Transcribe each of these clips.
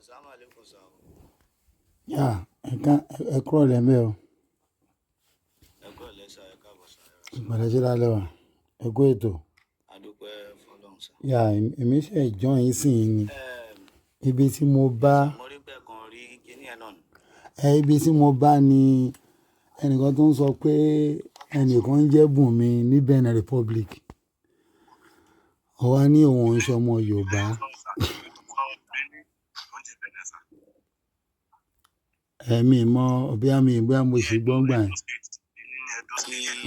Assalamu alaikum sir. Yà, ẹ̀ka ẹ kúrò lẹ́mẹ̀ o. Ẹ kúrò lẹ́sà, ẹ káàbọ̀ sir. Ẹ rà sir. Ìpàdé sí lálẹ́ wa. Ẹ kú ètò. A dúpẹ́ fọlọ́run sir. Yà, èmi ṣe join yín sìn yín ni. Ibi tí mo bá, Mo rí bẹ́ẹ̀ kan rí kíní ẹ̀ náà ni. Ibi tí mo bá ni ẹnìkan tó ń sọ pé ẹnìkan ń jẹ́ Bùnmi ní Benin Republic. Ó wá ní òun ò ń ṣe ọmọ Yorùbá. Ẹ̀mí mọ̀ bóyá mi bóyá mo ṣì gbọ́ ńgbà yẹn.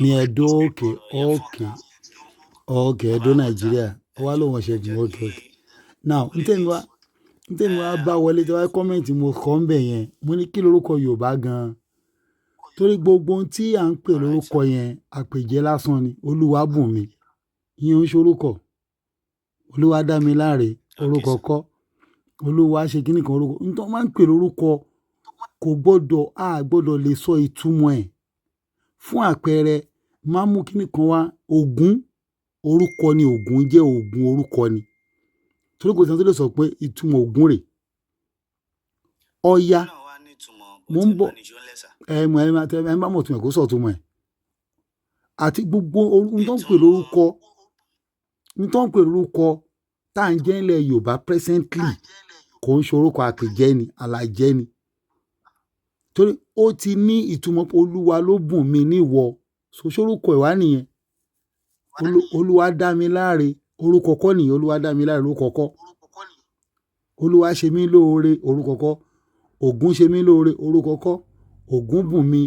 Ní Edo, okay, okay, okay, Edo Nàìjíríà. Ó wá lóun ò ṣe Bùnmi, okay, okay. Now, ntẹ́mi wá bá wọlé tí wá comment mo kọ ń bẹ̀ yẹn, mo ní kí lorúkọ Yorùbá gan-an. Torí gbogbo ohun tí à ń pè lórúkọ yẹn, àpèjẹ lásán ni. Olúwabùnmi, ìyẹn ò ń ṣe orúkọ. Olúwa dá mi láre, orúkọ kọ́. Olúwa ṣe kíní kan orúkọ. Ohun tó máa ń pè lórúkọ kò gbọdọ̀, a gbọdọ̀ lè sọ ìtumọ̀ ẹ̀. Fún àpẹẹrẹ, máa mú kíní kan wá, Ògún, orúkọ ni Ògún jẹ́. Ògún orúkọ ni. Torí kò sí ẹni tó lè sọ pé ìtumọ̀ Ògún rè. Ọya, mò ń bọ̀. Ẹ mọ̀, ẹ bá mọ̀ ìtumọ̀ ẹ̀ kó sọ ìtumọ̀ ẹ̀. Àti gbogbo ohun tó ń pè lórúkọ, ohun tó ń pè lórúkọ tá à ń jẹ́ nílẹ̀ Yorùbá presently kò ń ṣe orúkọ, àpèjẹ ni, àlàjẹ́ ni. Torí ó ti ní ìtumọ̀ pé Olúwa ló bùn mi ní ìwọ. So ṣé orúkọ ẹ̀ wá nìyẹn? Olúwa dá mi láre, orúkọ kọ́ nìyẹn. Olúwa dá mi láre, orúkọ kọ́. Olúwa ṣe mí lóore, orúkọ kọ́. Ògún ṣe mí lóore, orúkọ kọ́. Ògún bùn mi,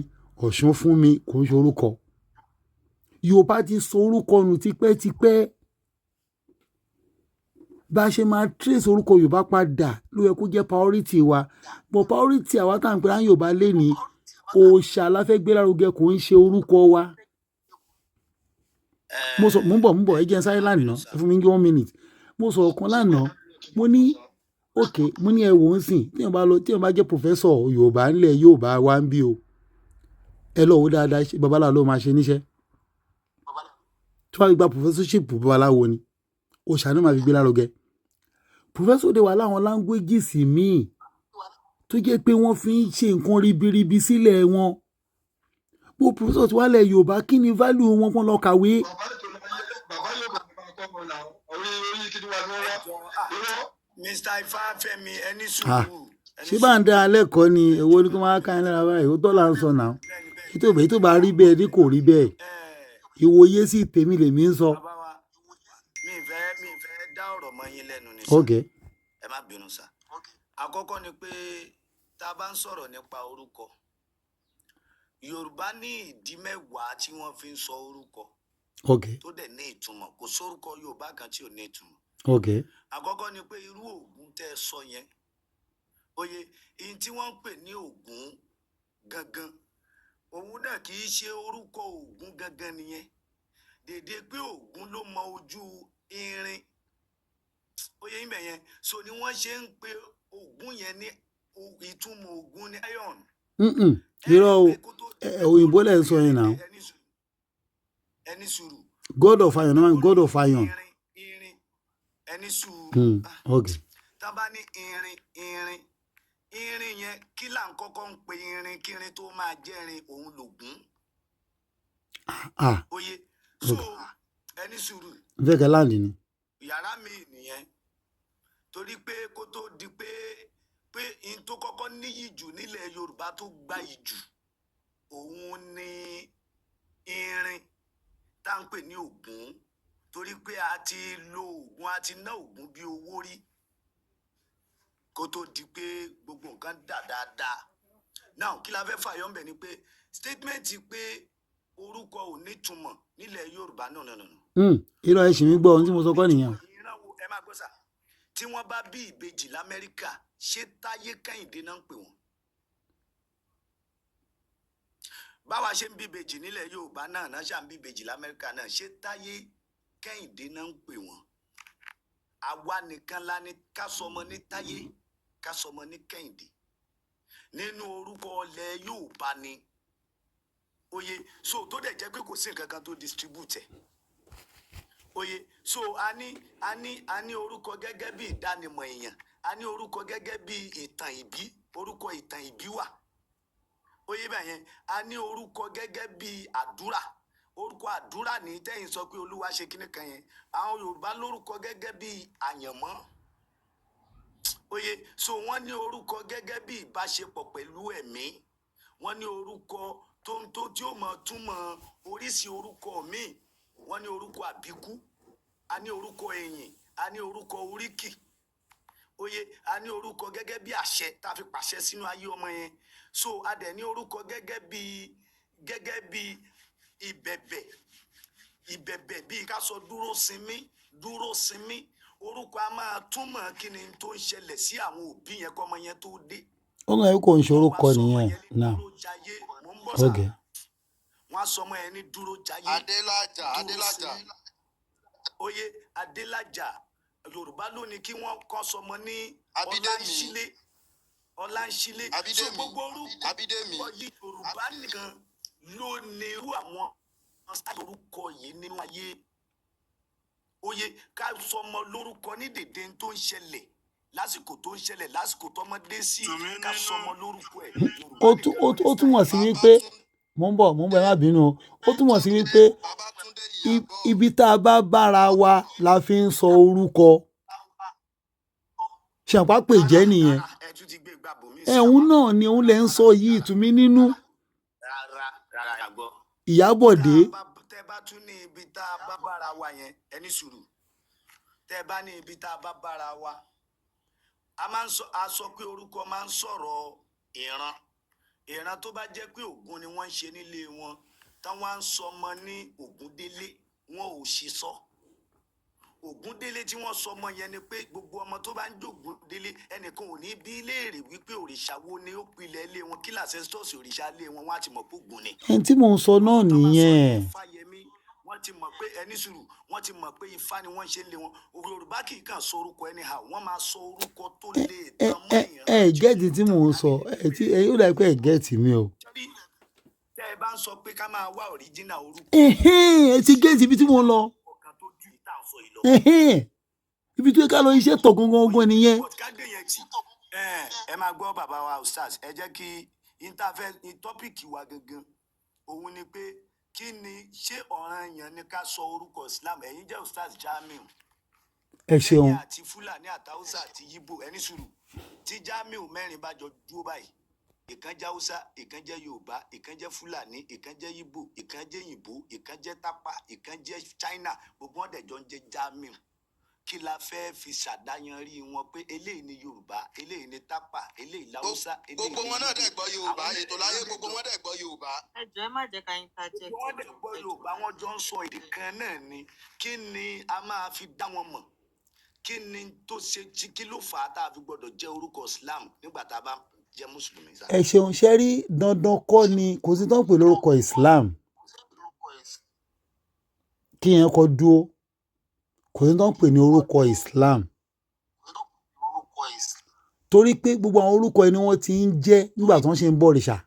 Ọ̀ṣun fún mi, kò ń ṣe orúkọ. Yorùbá ti sọ orúkọ nù tipẹ́tipẹ́. Bá a ṣe máa trace orúkọ Yorùbá padà ló yẹ kó jẹ́ priority wa. But priority àwa tá à ń pè ní Yorùbá lénìí, òòṣà la fẹ́ gbé lárugẹ, kò ń ṣe orúkọ wa. Mo sọ, mò ń bọ̀, ẹ jẹ́ n sáré lánàá, ẹ fún mi ní one minute. Mo sọ ọ̀kan lánàá, mo ní okay, mo ní ẹ wò ó sìn, tí èèyàn bá lọ, tí èèyàn bá jẹ́ professor Yorùbá ńlẹ̀ Yorùbá wa ń bí o. Ẹ lọ wo dáadáa, ṣé babaláwo ló máa ṣe níṣẹ́? Tí wọ́n bá gba professorship, babaláwo ni, òòṣà ni wọ́n máa fi gbé lárugẹ. Professor dé wà láwọn languages míì tó jẹ́ pé wọ́n fi ń ṣe nǹkan ribiribi sílẹ̀ wọn. Bó professor tí wà lẹ̀ Yorùbá, kí ni value wọn kán lọ kàwé? Bàbá yóò bá kọ́ wọn là orí kí ni wà ní wọ́n wá. Irọ́. Mr. Ifáfẹ́mi, ẹni Ah, sùúrù. ṣé bá ń dá alẹ́ kọ́ ni? Èwo ni kó máa ká yín lára báyìí? Ó tọ́ là ń sọ náà. Èyí tó bá rí bẹ́ẹ̀ ni kò rí bẹ́ẹ̀. Ìwòye sí tèmi lèmi ń sọ. Bàbá wa, mi ì fẹ́ dá ọ̀rọ̀ mọ́ yín lẹ́nu ni sir. Ẹ má bínú sir. Àkọ́kọ́ ni pé tá a bá ń sọ̀rọ̀ nípa orúkọ, Yorùbá ní ìdí 10 tí wọ́n fi ń sọ orúkọ tó dẹ̀ ní ìtumọ̀. Kò sórúkọ Yorùbá kan tí ò ní ìtumọ̀. Àkọ́kọ́ ni pé irú Ògún tẹ́ ẹ sọ yẹn, oye ìyẹn tí wọ́n ń pè ní Ògún gangan, òun náà kì í ṣe orúkọ Ògún gangan nìyẹn. Dèdè pé Ògún ló mọ ojú irin, oye yín bẹ̀ yẹn, so ni wọ́n ṣe ń pe Ògún yẹn ní ìtumọ̀ Ògún ní iron. Irọ́ o, òyìnbó lẹ̀ ń sọ yẹn náà. Ẹni sùúrù. God of iron náà, God of iron. Irin, irin, ẹni sùúrù. Tá bá ní irin, irin, irin yẹn, kí là ń kọ́kọ́ ń pe irin kírin tó máa jẹ́rin? Òun lògún. Ah. Oye, so ẹni sùúrù. N fẹ́ kẹ́ láǹdì ni. Yàrá mi nìyẹn, torí pé kó tó di pé in tó kọ́kọ́ níyì jù nílẹ̀ Yorùbá, tó gbayì jù, òun ni irin tá à ń pè ní Ògún, torí pé a ti lo Ògún, a ti ná Ògún bí owó rí kó tó di pé gbogbo nǹkan dà dáadáa. Now, kí la fẹ́ fàyọ́ ńbẹ̀ ni pé statement pé orúkọ ò nítumọ̀ nílẹ̀ Yorùbá, no, no, no, no. Irọ́, ẹ ṣì mí gbọ́, ohun tí mo sọ kọ́ nìyẹn. Ìran wo? Ẹ máa gbọ́ sà, tí wọ́n bá bí ìbejì l'Amẹ́ríkà, ṣé Táyé Kẹ́hìndé náà ń pè wọ́n? Báwa ṣe ń bí ìbejì nílẹ̀ Yorùbá náà náà ṣà ń bí ìbejì l'Amẹ́ríkà náà, ṣé Táyé Kẹ́hìndé náà ń pè wọ́n? Àwa nìkan la ní ká sọmọ ní Táyé, ká sọmọ ní Kẹ́hìndé nínú orúkọ ilẹ̀ Yorùbá ni. Oye, so tó dẹ̀ jẹ́ pé kò sí nǹkan kan tó distribute ẹ̀. Oye, so a ní orúkọ gẹ́gẹ́ bí ìdánimọ̀ èèyàn, a ní orúkọ gẹ́gẹ́ bí ìtàn ìbí, orúkọ ìtàn ìbí wà. Oye, bẹ́ẹ̀ yẹn, a ní orúkọ gẹ́gẹ́ bí àdúrà, orúkọ àdúrà ní tẹ́yìn sọ pé Olúwa ṣe kíní kan yẹn. Àwọn Yorùbá lórúkọ gẹ́gẹ́ bí àyànmọ́. Oye, so wọ́n ní orúkọ gẹ́gẹ́ bí ìbáṣepọ̀ pẹ̀lú ẹ̀mí, wọ́n ní orúkọ tó ń tó tí ó mọ̀ túmọ̀ oríṣi orúkọ míì, wọ́n ní orúkọ àbíkú, a ní orúkọ ẹ̀yìn, a ní orúkọ oríkì. Oye, a ní orúkọ gẹ́gẹ́ bí àṣẹ tá a fi pàṣẹ sínú ayé ọmọ yẹn. So a dẹ̀ ní orúkọ gẹ́gẹ́ bí ìbẹ̀bẹ̀, ìbẹ̀bẹ̀ bíi ká sọ dúró sinmi, dúró sinmi. Orúkọ a máa túmọ̀ kí ni tó ń ṣẹlẹ̀ sí àwọn òbí yẹn kọ́mọ yẹn tó dé. Ó ń kò ń ṣe Wọ́n wá orúkọ sọ ọmọ nìyẹn yẹn ní náà. dúró jayé. Mò ń bọ̀ sà. Wọ́n á sọ ọmọ yẹn ní dúró jayé. Adélájà. Dúró Adélájà. sinmi. Oyè Adélájà, Yorùbá ló ní kí wọ́n kọ́ sọmọ ní Abídèmí. Ọláńṣílé, Ọláńṣílé. So Abídèmí. gbogbo orúkọ Abídèmí. yìí, Yorùbá nìkan ló ní irú àwọn orúkọ yìí nínú ayé. Oyè, ká sọmọ lórúkọ ní dèdè tó ń ṣẹlẹ̀ lásìkò tó ń ṣẹlẹ̀, lásìkò tọmọdé sí, Tùmí ká nínú. sọmọ lórúkọ ẹ̀, Ó Yorùbá tún nìkan ló ní ó túmọ̀ sí style. wípé, mò ń bọ̀, mò ń bọ̀, ẹ má bínú o. Ó túmọ̀ sí wípé Babátúndé Ìyábọ̀. ibi tá a bá bára wa la fi ń sọ orúkọ. Ṣàpápè jẹ́ nìyẹn. Rárá, ẹ tún ti gbé ìgbà bòmí sí. Ẹ̀hún náà ni òun lè ń sọ yìí, ìtùmí nínú. Rárá, rárá, àgbọ̀. Ìyábọ̀dé. Tá a bá, tẹ bá tún ní ibi tá a bá bára wa yẹn, ẹ ní sùúrù. Tẹ bá ní ibi tá a bá bára wa, a máa ń sọ, a sọ pé orúkọ máa ń sọ̀rọ̀ ìran. Ìran tó bá jẹ́ pé Ògún ni wọ́n ń ṣe nílé wọn, táwọn á ń sọmọ ní Ògúndélé, wọn ò sì sọ Ògúndélé tí wọ́n sọ ọmọ yẹn ni pé gbogbo ọmọ tó bá ń jògúndélé, ẹnìkan ò ní bí léèrè wípé òrìṣà wo ni ó pilẹ̀ ilé wọn, kí l'ancestors òrìṣà ilé wọn, wọ́n á ti mọ̀ pé Ògún ni. Ẹni tí mò ń sọ náà Tó bá sọ ní nìyẹn. Fáyẹmí, wọ́n ti mọ̀ pé, ẹni sùúrù, wọ́n ti mọ̀ pé Ifá ni wọ́n ń ṣe ń lé wọn. Yorùbá kì í kàn sọ orúkọ anyhow, wọ́n máa sọ orúkọ tó lè Ẹ tan mọ́ ẹ ìran ẹ get tí mò ń sọ, ẹ tí ẹ yóò dà pé ẹ get mi o. Torí tẹ́ ẹ bá ń sọ pé ká máa wá original orúkọ Ẹhẹ́n, ẹ ti get ibi tí mò ń lọ. ọ̀kan tó ju ìta sọ yìí lọ. Ẹhẹ́n, ibi tó yẹ ká lọ iṣẹ́ tọ̀ gangan gangan nìyẹn. But ká gbé yẹn tì, ẹ máa gbọ́, bàbá wa ustaz, ẹ jẹ́ kí interfere ní topic wa gangan. Òun ni pé kí ni, ṣé ọ̀ranyàn ni ká sọ orúkọ Islam? Ẹ̀yin jẹ́ Ustaz Jamiu. Ẹ ṣeun. Ẹ̀yin àti Fúlàní àtàwùsà àti Yíbò, ẹni sùúrù, tí Jamiu mẹ́rin bá jọ dúró báyìí, ìkan jẹ́ Haúsá, ìkan jẹ́ Yorùbá, ìkan jẹ́ Fúlàní, ìkan jẹ́ Yíbò, ìkan jẹ́ Yìnbó, ìkan jẹ́ Tápà, ìkan jẹ́ China, gbogbo wọn dẹ̀ jọ ń jẹ́ Jamiu, kí la fẹ́ fi ṣàdáyanrí wọn pé eléyìí ni Yorùbá, eléyìí ni Tápà, eléyìí l'Haúsá, eléyìí Gbogbo ni wọn náà Yíbò? dẹ̀ gbọ́ Yorùbá. Àwọn Ètò láyé, mẹ́rin gbogbo jọ wọn dẹ̀ gbọ́ Yorùbá. Ẹ jọ̀ọ́, ẹ má jẹ́ ká interject. Wọ́n dẹ̀ gbọ́ Yorùbá, wọ́n jọ ń sọ èdè kan náà ni. Kí ni a máa fi dá wọn mọ̀? Kí ni tó ṣe kí ló fà á tá a fi gbọ́dọ̀ jẹ́ orúkọ Islam nígbà tá a bá jẹ́ mùsùlùmí sá? Ẹ ṣeun. Ṣe rí, dandan kọ́ ni, kò sí tó ń pè lórúkọ Islam kí yẹn kọ́ dúró. Kò sí tó ń pè ní orúkọ Islam, torí pé gbogbo àwọn orúkọ ẹni wọ́n ti ń jẹ́ nígbà tó ń ṣe ń bọ òrìṣà.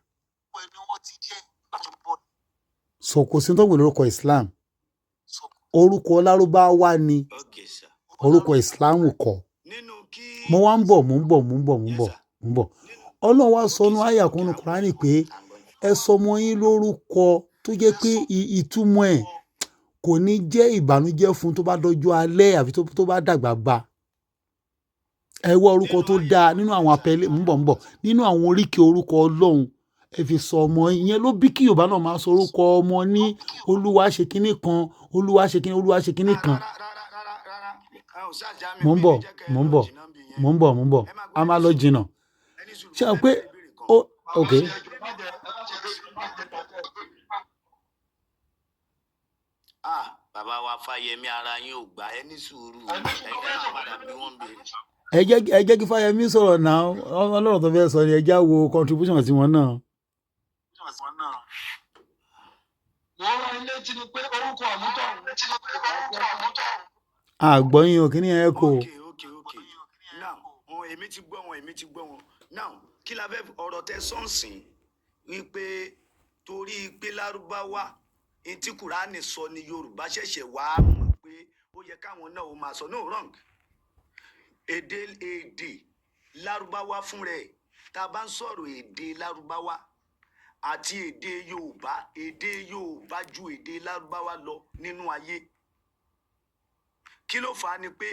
So kò sí tó ń pè lórúkọ Islam, orúkọ Lárúbáwá ni. Okay sir. Orúkọ Islam kọ́. Nínú kí Mo wá ń bọ̀, mò ń bọ̀, mò ń bọ̀, mò ń Yes, bọ̀, sir. mò ń bọ̀. Ọlọ́run wá sọ nú àyà kan nínú Kùránì pé ẹ sọ ọmọ yín lórúkọ tó jẹ́ pé ìtumọ̀ ẹ̀ kò ní jẹ́ ìbànújẹ́ fún tó bá dọjọ́ alẹ́ àbí tó bá dàgbà bá. Ẹ wá orúkọ tó dáa nínú àwọn apẹlẹ, mò ń bọ̀, mò ń bọ̀, nínú àwọn oríkì orúkọ Ọlọ́run, ẹ fi sọ ọmọ yín. Ìyẹn ló bí kí Yorùbá náà máa sọ orúkọ ọmọ ní Olúwa ṣe kinní kan, Olúwa ṣe kinní, Olúwa ṣe kinní kan. Rárá, rárá, rárá, rárá, Ustaz Jamiu, Mò ń mi bọ̀, ní jẹ́ kẹ́ ẹ mò ń lọ bọ̀, jìnnà bí yẹn. mò ń bọ̀, mò ń bọ̀. Ẹ máa A gbọ́, máa ẹni lọ sùúrù, jìnnà. Ẹni sùúrù, Ṣé mo o fẹ́ pé béèrè ìbéèrè kan. ó ok. Ah, bàbá wa Fáyẹmí, ara yín ò gbà, ẹ ní sùúrù, ẹ ẹ má padà bí wọ́n béèrè. Ẹ jẹ́ kí Fáyẹmí sọ̀rọ̀ náà. Ọlọ́run tó fẹ́ sọ ni, ẹ já wo contribution tiwọn náà. Mo rán ilé tí ni pé orúkọ àmútọ̀run. Àgbọ̀yìn ò kíní ẹ kò. Ok, now wọn, èmi ti gbọ́ wọn, èmi ti gbọ́ wọn. Now kí la fẹ́ ọ̀rọ̀ tẹ sọ́ọ̀sìn wípé torí pé Lárúbáwá ní tí Kùránì sọ ni Yorùbá ṣẹ̀ṣẹ̀ wá mọ̀ pé Ó yẹ káwọn náà ó máa sọ no wrong. Èdè Lárúbáwá fún rẹ̀, tá a bá ń sọ̀rọ̀ èdè Lárúbáwá àti èdè Yorùbá, èdè Yorùbá ju èdè Lárúbáwá lọ nínú ayé. Kí ló fà á ni pé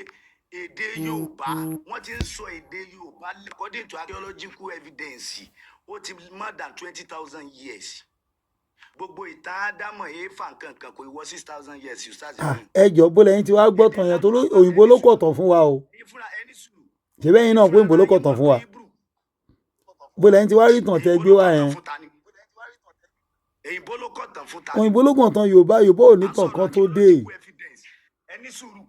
èdè Yorùbá, wọ́n ti ń sọ èdè Yorùbá, according to archaeological evidence, ó ti more than 20,000 years. Gbogbo ìtàn Ádámọ̀, Éfà, nǹkan kan kò wọ 6,000 years, you start. Ah, ẹ jọ, bó lẹ́yìn tí wàá gbọ́ tàn yẹn tó òyìnbó ló kọ̀ tán fún wa o? Fúnra ẹni sùúrù. Ṣé bẹ́ẹ̀ yín náà pé òyìnbó ló kọ̀ tán fún wa? Bó lẹ́yìn tí wàá rí ìtàn tẹ́ gbé wá yẹn? Òyìnbó ló kọ̀ tán fún ta ni? Òyìnbó ló kọ̀ tán Yorùbá. Yorùbá ò ní tàn kan tó dé. Ẹni sùúrù,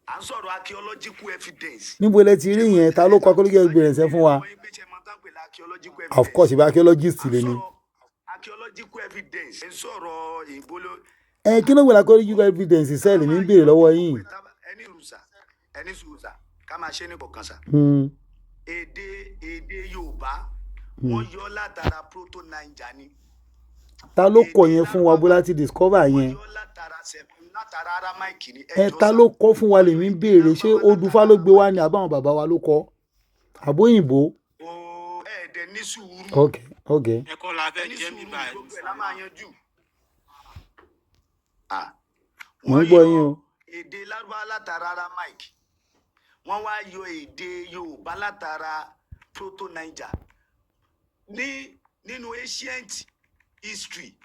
à ń sọ̀rọ̀ archaeological evidence. Níbo lẹ ti rí yẹn? Ta ló kọ archaeological evidence fún wa? Of course, ìbá archaeologist lè ní. Archaeological evidence ẹ ń sọ̀rọ̀ òyìnbó ló. Ẹ kí ló ń gbé archaeological evidence sẹ́ẹ̀lì mi ń béèrè lọ́wọ́ yín. Ẹni sùúrù sà, ẹni sùúrù sà, ká máa ṣe ní kọ̀ọ̀kan sà. Èdè Yorùbá, wọ́n yọ látara proto Niger ni. Ta ló kọ yẹn fún wa? Bó láti discover Wọ́n yẹn? yọ látara Aramaic ni. Ẹ ta ló kọ fún wa lèmi ń béèrè. Ṣé odùfá ló gbé wá ni, àbáwọn bàbá wa ló kọ, àbóyìnbó? O ẹ̀ẹ́dẹ̀ ní sùúrù. Ok. Ẹ̀kọ́ la fẹ́ Ẹni jẹ́ mi sùúrù, báyìí. gbogbo ẹ̀ la máa yanjú. Ah, Mò ń wọ́n gbọ́ yọ yín o. èdè Lárúbáwá látara Aramaic, wọ́n wá yọ èdè Yorùbá látara proto Niger. Nínú ancient history,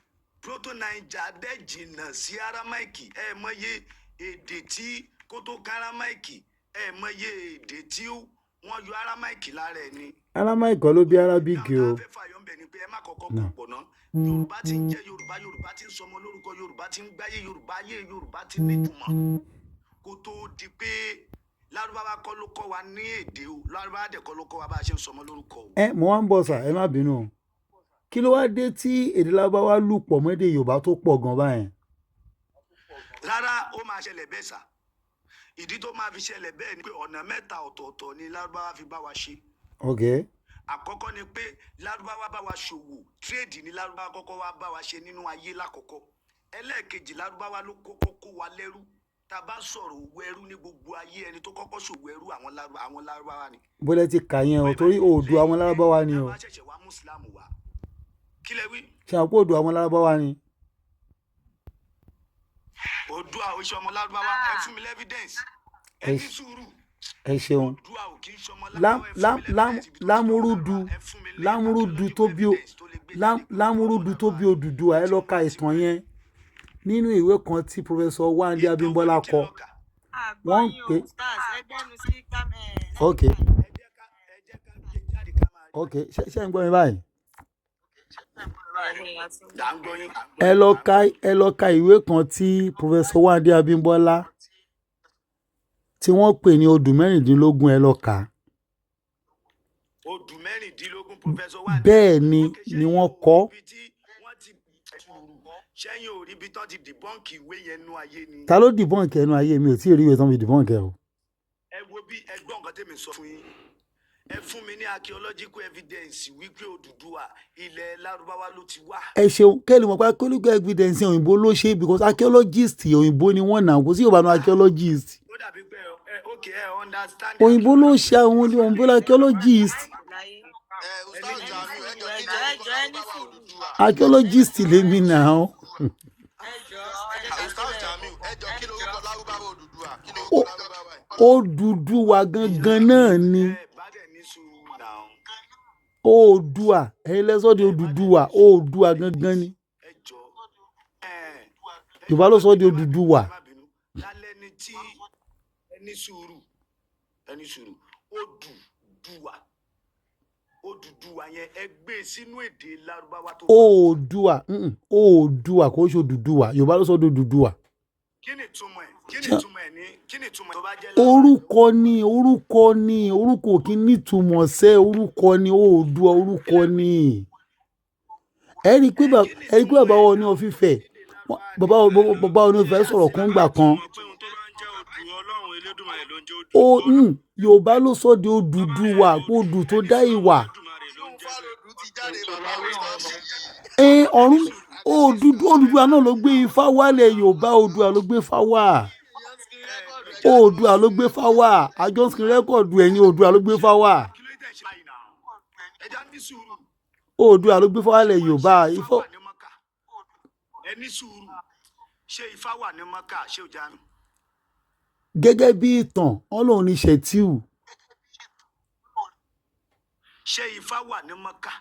proto Niger dẹ̀ jìnnà sí Aramaic. Ẹ mọye èdè tí kó tó kan Aramaic, ẹ mọye èdè tí wọ́n yọ Aramaic lára ẹ̀ ni. Aramaic kọ́ ló bí Arabic Náà o. tá a fẹ́ fàyọ̀ ń bẹ̀ ni pé ẹ má kọ́kọ́ No. kó pọ̀ ná. Yorùbá ti ń jẹ́ Yorùbá, Yorùbá ti ń sọmọ lórúkọ, Yorùbá ti ń gbáyé Yorùbá, ayé Yorùbá ti nítumọ̀ kó tó di pé Lárúbáwá kọ́ ló kọ́ wa ní èdè o. Lárúbáwá dẹ̀ kọ́ ló kọ́ wa bá a ṣe ń sọmọ lórúkọ o. Ẹ mo wá ń bọ̀ sà, ẹ má bínú o. Kí ló wá dé tí èdè Lárúbáwá lù pọ̀ mọ́ èdè Yorùbá tó pọ̀ gan báyẹn? Rárá, ó máa ṣẹlẹ̀ bẹ́ẹ̀ sà. Ìdí tó máa fi ṣẹlẹ̀ bẹ́ẹ̀ ni pé ọ̀nà mẹ́ta ọ̀tọ̀ọ̀tọ̀ ni Lárúbáwá fi bá wa ṣe. Àkọ́kọ́ ni pé Lárúbáwá bá wa ṣòwò, trade ni Lárúbáwá kọ́kọ́ wá bá wa ṣe nínú ayé lákọ̀ọ́kọ́. Ẹlẹ́ẹ̀kejì, Lárúbáwá ló kọ́kọ́ kó wa lẹ́rú. Tá a bá sọ̀rọ̀ òwò ẹrú ní gbogbo ayé, ẹni tó kọ́kọ́ ṣòwò ẹrú, àwọn Lárúbáwá ni. Bó lẹ ti kà yẹn o? Torí Oòduà àwọn Lárúbáwá ni o. Lárúbáwá ṣẹ̀ṣẹ̀ wá mùsùlùmù wá. Kí lẹ wí? Ṣe àpò Oòduà àwọn Lárúbáwá ni? Oòduà ò ṣe ọmọ Lárúbáwá. Ẹ fún mi l'evidence. Ẹ ní sùúrù. Ẹ ṣeun. Oòduà ò kì í ṣọmọ Lam Lárúbáwá. Ẹ fún lam mi lam l'evidence ibi tó ti jọmọ Lámúrúdu. Lárúbáwá. Ẹ fún mi ní Lámúrúdu tó bí evidence tó lè gbé jáde pé Lámúrúdu ọmọ tó bí Lárúbáwá. Odùduwà, ẹ lọ ka ìtàn yẹn nínú ìwé kan tí Professor Wande Ìtàn wo Abímbọ́lá ni? Kí kọ. ló kà? Wọ́n ń Àgbọ̀yìn o, pè stars ẹgbẹ́nu sí kámẹ́. Ok. Ẹ jẹ́ ká gbé jáde ká máa rí. Ok, ṣé ń gbọ́ mi báyìí? Là ń gbọ́ yín. Ẹ lọ ka ìwé kan tí Professor Wande Abímbọ́lá tí wọ́n pè ní Odù Mẹ́rìndínlógún, ẹ lọ kà á. Odù Mẹ́rìndínlógún, Professor Wande? Bẹ́ẹ̀ ni. Ok, Ni ṣẹ́yìn wọ́n ò kọ. ríbi tí wọ́n ti ṣẹ́yìn ò ríbi tán ti debunk ìwé yẹn nú ayé ni? Ta ló debunk ẹnu ayé? Mi ò tí ì rí ìwé tán fi debunk ẹ o. Ẹ wo bí, ẹ gbọ́ nǹkan tẹ́mi sọ fún yín. Ẹ fún mi ní archaeological evidence wípé Odùduwà, ilẹ̀ Lárúbáwá ló ti wá. Ẹ ṣeun. Kẹ́lì mọ̀ pé archaeological evidence òyìnbó ló ṣe, because archaeologist òyìnbó ni wọ́n nà, kò sí Yorùbá nu archaeologist. Ó dàbí pé ẹ ok, ẹ understand. Òyìnbó ló ṣe àwọn òyìnbó archaeologist. Láyé. Ẹ Ustaz Jamiu, ẹ jọ, kí Ẹjọ́, ni ẹjọ́, orúkọ ẹ ní Lárúbáwá sùúrù. Odùduwà? Archaeologist lèmi nà ó. Ẹjọ́, ẹ jẹ́ ká Ustaz sílẹ̀. Jamiu, ẹ jọ, kí lorúkọ Lárúbáwá Odùduwà? Kí Ó lorúkọ Lárúbáwá ẹ̀? Odùduwà gangan náà ni. Ẹ bá dẹ̀ ní sùúrù náà. Oòdùà, ẹ̀yin lẹ́sọ̀ di Odùduwà. Oòdùà gangan ni. Ẹ jọ ẹ Yorùbá ló sọ di ẹ má bínú, Odùduwà. ẹ má bínú. Lálẹ́ ni tí ẹ ní sùúrù, ẹ ní sùúrù. Odùduwà, Odùduwà yẹn, ẹ gbé e sínú èdè Lárúbáwá tó bá. Oòdùà, Oòdùà kò ṣe Odùduwà. Yorùbá ló sọ di Odùduwà. Kí ni ìtumọ̀ ẹ̀? Kí ni ìtumọ̀ ẹ̀ ní? Kí ni ìtumọ̀ ẹ̀ tó bá jẹ́ Lárúbáwá? Orúkọ ni, orúkọ ni, orúkọ kì í nítumọ̀ sẹ́. Orúkọ ni Oòdùà, orúkọ ni. Ẹ rí i pé ẹ rí i pé bàbá wa Ọọ̀ni of Ifẹ̀, bàbá Ọọ̀ni of Ifẹ̀ sọ̀rọ̀ kan gbà kan. Mọ̀ pé ohun tó bá ń jẹ́ odù, Ọlọ́run Elédùmarè ló ń jẹ́ odù. Ó Yorùbá ló sọ di Odùduwà, pé odù tó dá ìwà. Elédùmarè ló ń Inú jẹ́ bẹ́ẹ̀. Fálodù ti jáde, bàbá Ustaz. Ẹ ọ̀run Òdùduwà náà ló gbé Ifá wálẹ̀ Yorùbá. Oòduà ló gbé Ifá wá. Èèyàn ti rẹ́kọ̀dù. já ní Oòduà ló gbé sùúrù. fáwà, àjọ ń sin rẹ́kọ̀dù ẹ̀yìn, Oòduà ló gbé fáwà. Kí ló dé ṣe báyìí náà? Ẹ já ní sùúrù. Oòduà ló gbé fáwà lẹ̀ Wọ́n Yorùbá. ṣe Ifá Ifọ̀ wà ní Mọ́kà. Ẹ ní sùúrù. Ṣé Ifá wà ní Mọ́kà? Ṣé ò já mi? Gẹ́gẹ́ bí ìtàn wọn lòun ní Ṣẹ̀tíù. Ṣé Ifá wà ní Mọ́kà?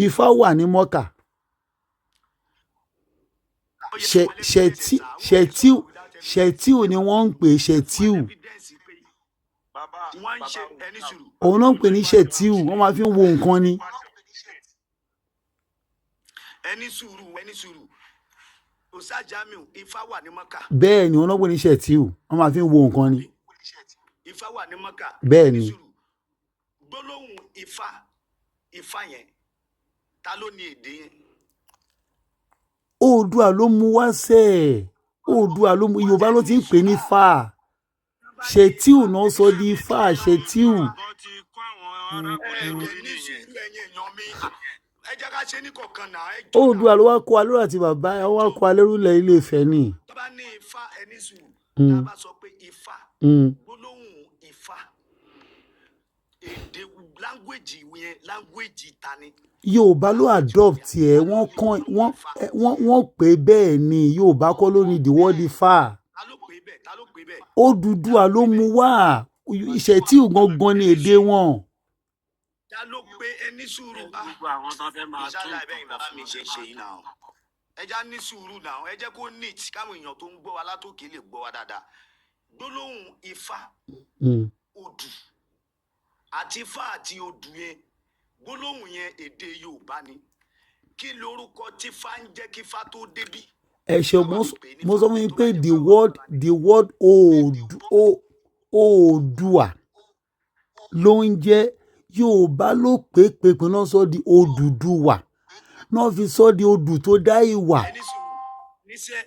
Ifá wà ní Mọ́kà. Ó yẹ Ṣẹ- fún wa lẹ́fídẹ́ǹsì Ṣẹ̀tí sà. Àwọn ò lè Ṣẹ̀tíù sọ̀rọ̀ without evidence. Ṣẹ̀tíù ni wọ́n ń pè Fún wa Ṣẹ̀tíù. lẹ́fídẹ́ǹsì pé Bàbá wọ́n ń bàbá ṣe ẹni Ustaz. sùúrù. Òun náà ń pè ní Ṣẹ̀tíù, wọ́n máa fi ń wo nǹkan ni. Ẹni sùúrù, ẹni sùúrù. Ustaz Jamiu, Ifá wà ní Mọ́kà. Bẹ́ẹ̀ ni, wọ́n náà ń pè ní Ṣẹ̀tíù, wọ́n máa fi ń wo nǹkan ni. Ifá wà ní Mọ́kà. Bẹ́ẹ̀ Ẹni ni. sùúrù. Gbólóhùn Ifá, Ifá yẹn, ta ló ní èdè yẹn? Oòduà ló mú wá sẹ́ ẹ̀, Oòduà ló mú. Yorùbá ló ti ń pè ní Ifá. Tán bá ní Ṣẹ̀tíù Ifá, náà sọ di Ifá, Ṣẹ̀tíù. Wọ́n ti kó àwọn arákùnrin ẹ lórí ní nìyẹn. sùúrù, ẹ̀yin èèyàn mi. Ẹ jẹ́ ká ṣe ní kọ̀ọ̀kan náà, ẹ jọ Oòduà náà. ló wá kó alérò àti bàbá ẹ wá kó alérò lẹ Ilé Ifẹ̀ ni. Tó bá ní Ifá, ẹni sùúrù. Tá a bá sọ pé Ifá, gbólóhùn Ifá, èdè láńgbèjì yẹn, láńgbèjì ta ni? Yorùbá ló Láńgbèjì adopt yẹn, ẹ, ta ló wọ́n ní kàn gbólóhùn wọ́n Ifá? ẹ, wọ́n pè é bẹ́ẹ̀ ni. Yorùbá kọ́ ló ní the word Ifá. Ta ló pè é bẹ́ẹ̀? Ta ló pè é bẹ́ẹ̀? Ta ló Odùduwà pè ló é mú bẹ́ẹ̀? wá. Ṣẹ̀tíù gangan ní Ẹni èdè sùúrù. wọn. Ta ló pé? Ẹni sùúrù. Ah, Gbogbo àwọn tó fẹ́ máa tún ìṣáláì nǹkan bẹ́yìn kan bàbá fún mi wọn ṣe lè ń ṣe máa yìí náà. Ẹ já ní sùúrù náà. Ẹ jẹ́ kó neat, káwọn èèyàn tó ń gbọ́ wa látòkè lè gbọ́ wa dáadáa. Gbólóhùn Ifá, odù àti Ifá àti odù yẹn, gbólóhùn yẹn èdè Yorùbá ni. Kí lorúkọ tí Ifá ń jẹ́ kí Ifá tó débí? Ẹ ṣeun. Táwa fi pè é ní Mo Ifá sọ fún yín tó pé bá jẹ́ the pé àwa word Yorùbá ni. the word Oòduà ló ń jẹ́. Yorùbá ló pè náà sọ di Odùduwà, náà fi sọ di odù tó dá ìwà. Ẹni sùúrù níṣẹ́,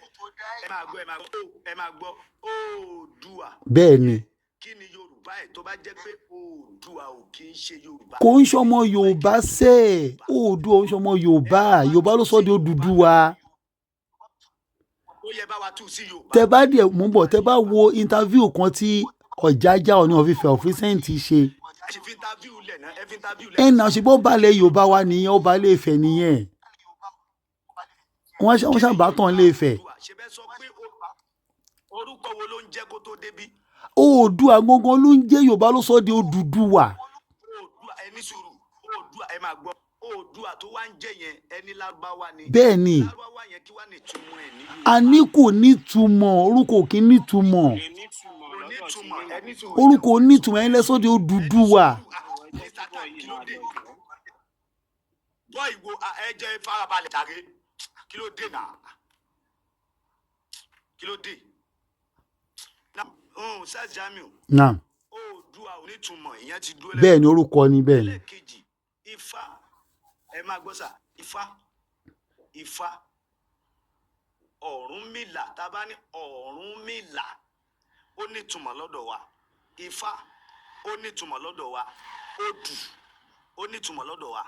ẹ máa gbọ́, ẹ máa gbọ́, ẹ máa gbọ́. Oòduà Bẹ́ẹ̀ ni. yẹn, kí ni Yorùbá ẹ̀? Tó bá jẹ́ pé Oòduà ò kí ń ṣe Yorùbá, Kò ń kí ni ṣọmọ Yorùbá ẹ̀? Kí Yorùbá ni sẹ́ ẹ̀. Yorùbá? Oòduà ò ń ṣọmọ Ẹ Yorùbá. bá wa Yorùbá tú ló sọ sí di Yorùbá Odùduwà. náà. Ó yẹ bá wa tú sí Yorùbá. Tẹ bá díẹ̀ mú bọ̀, Yorùbá tẹ ní bá Yorùbá. wo interview kan tí Ọ̀jájá Ọọ̀ni of Ifẹ̀ of recent ṣe. Ẹ sì fi interview lẹ̀ náà, ẹ fi interview lẹ̀ Ẹ̀ kí nà n ṣe bọ́ balẹ̀ Yorùbá wa nìyẹn, ọba Ilé Ifẹ̀ nìyẹn. Wọ́n kí ni ṣàbátàn Yorùbá Ilé Ifẹ̀. Oòduà? Ṣe bẹ́ẹ̀ sọ pé orúkọ wo ló ń jẹ́ kó tó débí? Oòduà gangan ló ń jẹ́. Yorùbá ló sọ di Odùduwà. Oòduà, ẹni sùúrù. Oòduà, ẹ máa gbọ́. Oòduà tó wá ń jẹ́ yẹn, ẹni Lárúbáwá ni. Bẹ́ẹ̀ ni. Lárúbáwá yẹn, kí wá ní ìtumọ̀ ẹ̀ ní Yorùbá? A ní kò nítumọ̀, orúkọ ò kí ń nítumọ̀. Kò nítumọ̀ Kò lọ́dọ̀ tí nítumọ̀. yín náà. Ẹni sùúrù. Orúkọ ò nítumọ̀, ẹ̀yin lẹ sọ di Ẹni Odùduwà. sùúrù. Ah, Ẹ jẹ́ Mr. kí Tan, bọ́ yìí kí ló máa dé? lọ jọ. Bọ́ ìwo, ah, ẹ jẹ́ farabalẹ̀ jàre. Kí ló dé náà? Kí ló dé? Ustaz Jamiu, Naam. Oòduà ò nítumọ̀, ìyẹn ti dúró Bẹ́ẹ̀ lẹ́gbẹ̀ẹ́. ni, orúkọ ni, bẹ́ẹ̀ ni. Ẹlẹ́ẹ̀kejì, Ifá, ẹ máa gbọ́ sà, Ifá, Ifá, Ọ̀rúnmìlà, tá a bá ní Ọ̀rúnmìlà, ó nítumọ̀ lọ́dọ̀ wa. Ifá, ó nítumọ̀ lọ́dọ̀ wa. Odù, ó nítumọ̀ lọ́dọ̀ wa.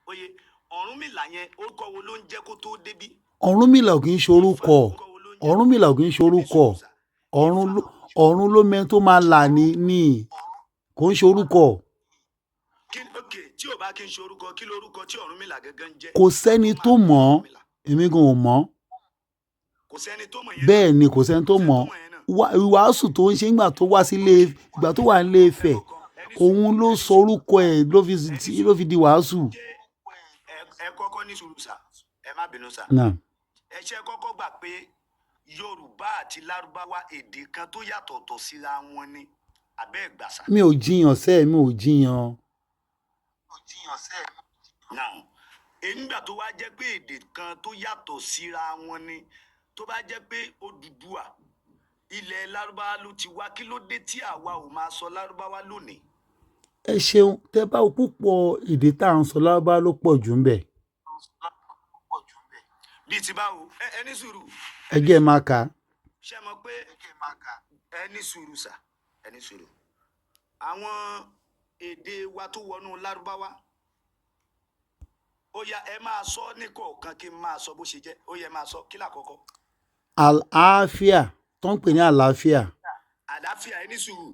Oye, Ọ̀rúnmìlà yẹn, orúkọ wo ló ń jẹ́ kó tó débí? Ọ̀rúnmìlà ò kì í ṣe Ifá, orúkọ. orúkọ wo ló ń jẹ́? Ọ̀rúnmìlà ò kì í ṣe Ẹni orúkọ. sùúrù sà. Ọ̀run Ifá, ló Ọ̀run ló mẹ́ni tó máa là ní kò ń ṣe orúkọ. Kí ok, tí ò bá kí n ṣe orúkọ, kí lorúkọ tí Ọ̀rúnmìlà gángan ń jẹ́? Kò sẹ́ni Tó tó máa mọ̀ ọ́. Ọ̀rúnmìlà. Èmi gan ò mọ̀ ọ́. Kò sẹ́ni tó mọ̀ yẹn náà. Bẹ́ẹ̀ ni, kò sẹ́ni Kò tó sẹ́ni mọ̀ tó ọ́. mọ̀ yẹn náà. Ìwàásù tó ń ṣe nígbà tó wá sílé, ìgbà tó wà nílé Ifẹ̀, Ẹ mọ̀ kan, ẹni sùúrù, òun ló ẹni sọ sùúrù, orúkọ ẹ̀ ló fi ẹni ló sùúrù. fi di wàásù. Ṣé ẹ kọ́kọ́ ní sùúrù sà, ẹ má bínú sà. Naam. Ẹ ṣe kọ́kọ́ gbà pé Yorùbá àti Lárúbáwá èdè kan tó yàtọ̀tọ̀ síra wọn ni, àbẹ́ ẹ̀ gbà sà? Mi ò jiyàn sẹ́ẹ̀, mi ò jiyàn. Now, nígbà tó wá jẹ́ pé èdè kan tó yàtọ̀ síra wọn ni, tó bá jẹ́ pé Odùduwà ilẹ̀ Lárúbáwá ló ti wá, kí ló dé tí àwa ò máa sọ Lárúbáwá lónìí? Ẹ ṣeun. Tẹ bá wo púpọ̀ èdè tá à ń sọ, Lárúbáwá ló pọ̀ jù ń bẹ̀. Bíi ti báwo? Ẹ ní sùúrù. Ẹ jẹ́ ẹ máa kà á. Ṣé mọ̀ pé ẹ ní sùúrù sà, ẹ ní sùúrù. Àwọn èdè wa tó wọnú Lárúbáwá, ó yá, ẹ máa sọ ní kọ̀ọ̀kan kí n máa sọ bó ṣe jẹ́. Ó yẹ máa sọ. Kí làkọ́kọ́? Àlàáfíà tó ń pè ní àlàáfíà. Àlàáfíà, ẹni sùúrù,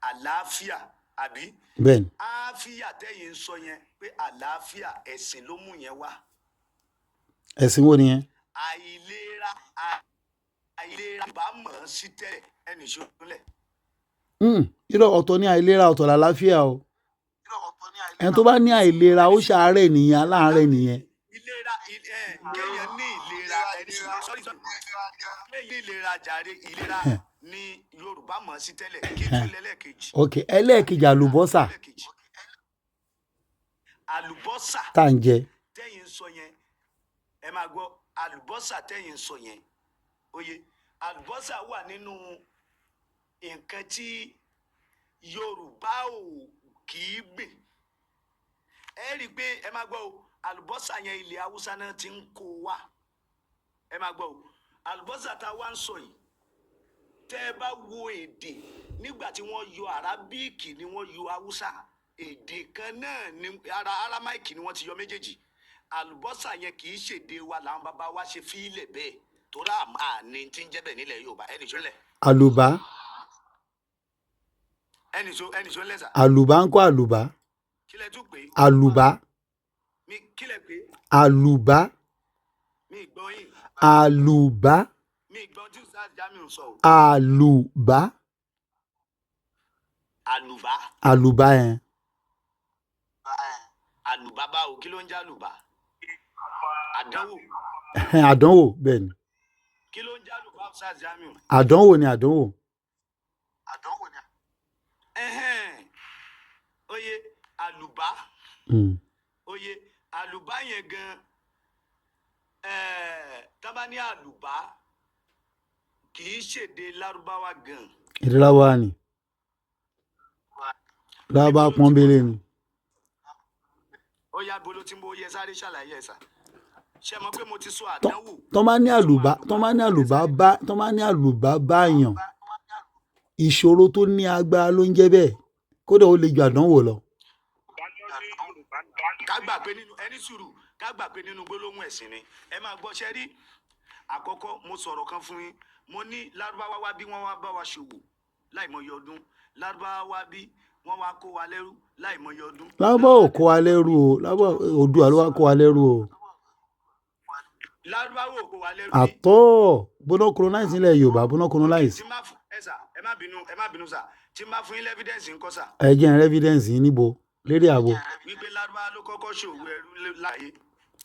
àlàáfíà àbí? Bẹ́ẹ̀ ni. Àáfíà tẹ́yìn ń sọ yẹn pé àlàáfíà, ẹ̀sìn ló mú yẹn wá. Ẹ̀sìn wo nìyẹn? Àìlera, àìlera bá mọ̀ ọ́n sí tẹ́lẹ̀, ẹnì ṣọlẹ̀. Irọ́, ọ̀tọ̀ ní àìlera, ọ̀tọ̀ làlàáfíà o. Ẹni tó bá ní àìlera, ó ṣàárẹ̀ nìyẹn, aláàárẹ̀ nìyẹn. Ìlera, kéèyàn ní ìlera, ẹni sùúrù, sorry, sorry, kéèyàn ní ìlera jàre. Ìlera ní Yorùbá mọ̀ ọ́n sí tẹ́lẹ̀. Kí tún lẹ́lẹ́kejì? Ok, ẹlẹ́ẹ̀kejì, àlùbọ́sà. Lẹ́lẹ́kejì, àlùbọ́sà. Tá à ń jẹ. Tẹ́yìn ń sọ yẹn, ẹ máa gbọ́, àlùbọ́sà tẹ́yìn ń sọ yẹn, oye, àlùbọ́sà wà nínú nǹkan tí Yorùbá ò kì í gbìn. Ẹ rí i pé, ẹ máa gbọ́ o, àlùbọ́sà yẹn, ilẹ̀ Haúsá náà ti ń kó wá. Ẹ máa gbọ́ o, àlùbọ́sà tá a wá ń sọ yìí, tẹ́ ẹ bá wo èdè, nígbà tí wọ́n yọ Arábíìkì ni wọ́n yọ Haúsá, èdè kan náà ni, ara Arámáìkì ni wọ́n ti yọ méjèèjì. Àlùbọ́sà yẹn kì í ṣèdè wa làwọn bàbá wa ṣe fílẹ̀ bẹ́ẹ̀, torí àní tí ń jẹ́ bẹ́ẹ̀ nílẹ̀ Yorùbá. Ẹnì ṣọlẹ̀. Àlùbá. Ẹnì ṣọlẹ̀ sà. Àlùbá ń kọ́, àlùbá. Kílẹ̀ tún pé? Àlùbá. Mi kílẹ̀ pé? Àlùbá. Mi gbọ́ yín. Àlùbá. Mi gbọ́ tí Ustaz Jamiu sọ o. Àlùbá. Àlùbá. Àlùbá yẹn. Àlùbá báwo? Kí ló ń jẹ́ àlùbá? Àdánwò? Àdánwò, bẹ́ẹ̀ ni. Kí ló ń jẹ́ àlùbá, Ustaz Jamiu? Àdánwò ni, àdánwò. Ẹhẹ́n. Oye, àlùbá. Oye, àlùbá yẹn gan, tábà ní àlùbá, kì í ṣèdè Lárúbáwá gan. Èdè Lárúbáwá ni, Lárúbáwá pọ́nbélé ni. Ó yá, bolo tí mo yẹ sáré ṣàlàyé ẹ sà, ṣe mọ̀ pé mo ti sọ àdánwò. Tọ́ bá ní àlùbá, tọ́ bá ní àlùbá bá, tọ́ bá ní àlùbá báyàn, ìṣòro tó ní agbára ló ń jẹ́ bẹ́ẹ̀. Kódà ó lè ju àdánwò lọ. Ká gbà pé nínú ẹni sùúrù, ká gbà pé nínú gbólóhùn ẹ̀sìn ni. Ẹ máa gbọ́, ṣẹ́ rí àkọ́kọ́, mo sọ̀rọ̀ kan fún yín, mo ní Lárúbáwá wá bí, wọ́n wá bá wa ṣòwò láìmọye ọdún. Lárúbáwá wá bí, wọ́n wá kó wa lẹ́rú láìmọye ọdún. Lárúbáwá ò kó wa lẹ́rú o. Lárúbáwá, Oòduà ló wá kó wa lẹ́rú o. Lárúbáwá ò kó wa lẹ́rú bí. Àtọ́ bóná colonize nílẹ̀ Yorùbá, bóná colonize. Tí n bá fún ẹ sà, ẹ má bínú, ẹ má bínú sà, tí n bá fún yín lẹ́fídẹ́ǹsì ńkọ́ sà? Ẹ jẹ́ n evidence yín níbo lérí ààbò. Wípé Lárúbáwá ló kọ́kọ́ ṣòwò ẹrú láyé.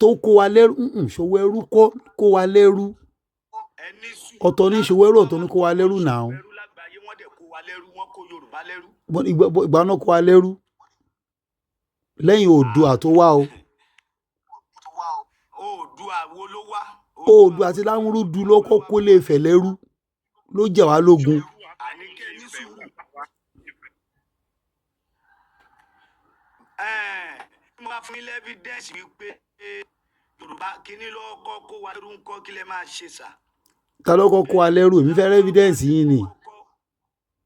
Tó kó wa lẹ́rú, ṣòwò ẹrú kọ́ kó wa lẹ́rú. Ẹ ní sùúrù. Ọ̀tọ̀ ní ṣòwò ẹrú, ọ̀tọ̀ ní kó wa lẹ́rú náà. Ṣòwò ẹrú lágbàáyé, wọ́n dẹ̀ kó wa lẹ́rú, wọ́n kó Yorùbá lẹ́rú. Ìgbà náà kó wa lẹ́rú lẹ́yìn Oòduà tó wá o. Oòduà wo ló wá? Oòduà àti Lámúrúdu ló kọ́ kó lè fẹ̀ lẹ́rú, ló jà wá lógun. Àní kẹ́ ẹ ní sùúrù. Ẹ̀ẹ́n, tí mo bá fún yín lẹ́fídẹ́ǹsì wípé Yorùbá kínní ló kọ́ kó wa lẹ́rú ńkọ́, kí lẹ máa ṣe sà? Ta ló kọ́ kó wa lẹ́rú? Èmi fẹ́ evidence yín ni.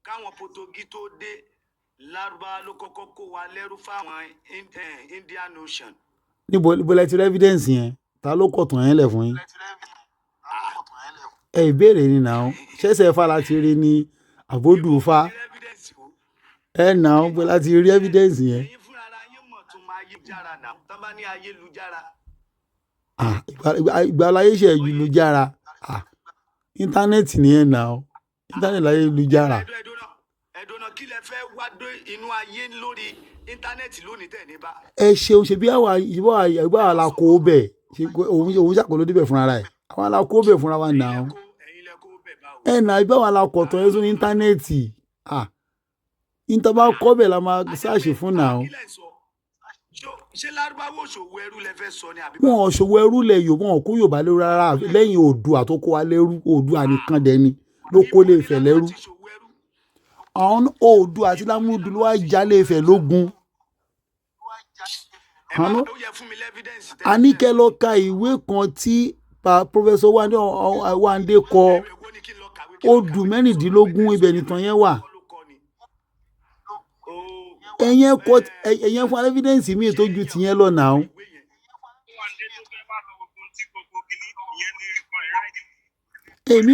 Káwọn Potogí tó dé, Lárúbáwá ló kọ́kọ́ kó wa lẹ́rú fáwọn Indian Ocean. Níbo lẹ ti rí evidence yẹn? Ta ló kọ̀ tàn yẹn lẹ̀ fún yín? Ẹ ìbéèrè ni nà ó ṣẹ̀ṣẹ̀ fa láti rí ní àbódù fa. Ní evidence wo? Ẹ nà ó bó láti rí evidence yẹn. Ẹ̀yin fúnra ara yín mọ̀ tún máa ayélujára náà, tán bá ní ayélujára. Ah, ìgbà láyé ṣe ìlújára. Ah, íńtánẹ́ẹ̀tì nìyẹn nà ó, íńtánẹ́ẹ̀tì láyé ìlújára. Ẹ̀dùn náà, kí lẹ fẹ́ wá dé inú ayé lórí íńtánẹ́ẹ̀tì lónìí tẹ̀ ní bá? Ẹ ṣeun. Ṣe bí àwa ìbá àwa la kó o bẹ̀ ṣe pé òun ṣàkóso débẹ̀ fúnra rẹ̀, àwa la kó o bẹ̀ fúnra wa nà ó. Ẹ̀yin lẹ kó bẹ̀ báwo? Ẹ nà, ìbá wa la kọ̀ tán ẹ sórí íńtánẹ́ẹ̀tì. Ah, íńtán bá kọ́ bẹ̀ la máa ṣáàṣì fún nà ó. Kí lẹ ń sọ? Ṣé Lárúbáwò ṣòwò ẹrú lẹ fẹ́ sọ ni àbí? Wọn ò ṣòwò ẹrú lẹ Yorùbá, wọn ò kó Yorùbá lẹ́rú rárá lẹ́yìn Oòduà tó kó wa lẹ́rú. Oòduà nìkan dẹ̀ ni ló kó lè fẹ̀ lẹ́rú. Ibo ni Lárúbáwá ti ṣòwò ẹrú? Àwọn Oòduà àti Lámúrúdu ló wá jalè Ifẹ̀ lógun. Ẹ má Àná- ó yẹ fún mi lẹ́fídẹ́ǹsì. Àníkẹ́ lọ ka ìwé kan tí pa Professor Wande Wande kọ, Èwo ni kí n lọ kàwé? Kí n lọ odù kàwé? 16, ibẹ̀ nìtàn yẹn wà. Kọ́ ló kọ́ ni. Ẹ̀yẹn kọ, ẹ̀yẹn fún evidence míì tó ju tìyẹn lọ nà ó. Ìwé yẹn. Wáńdé tó fẹ́ wá lọ gbogbo tí gbogbo kìíní ìyẹn ní ìbọn ìráìdì. Èmi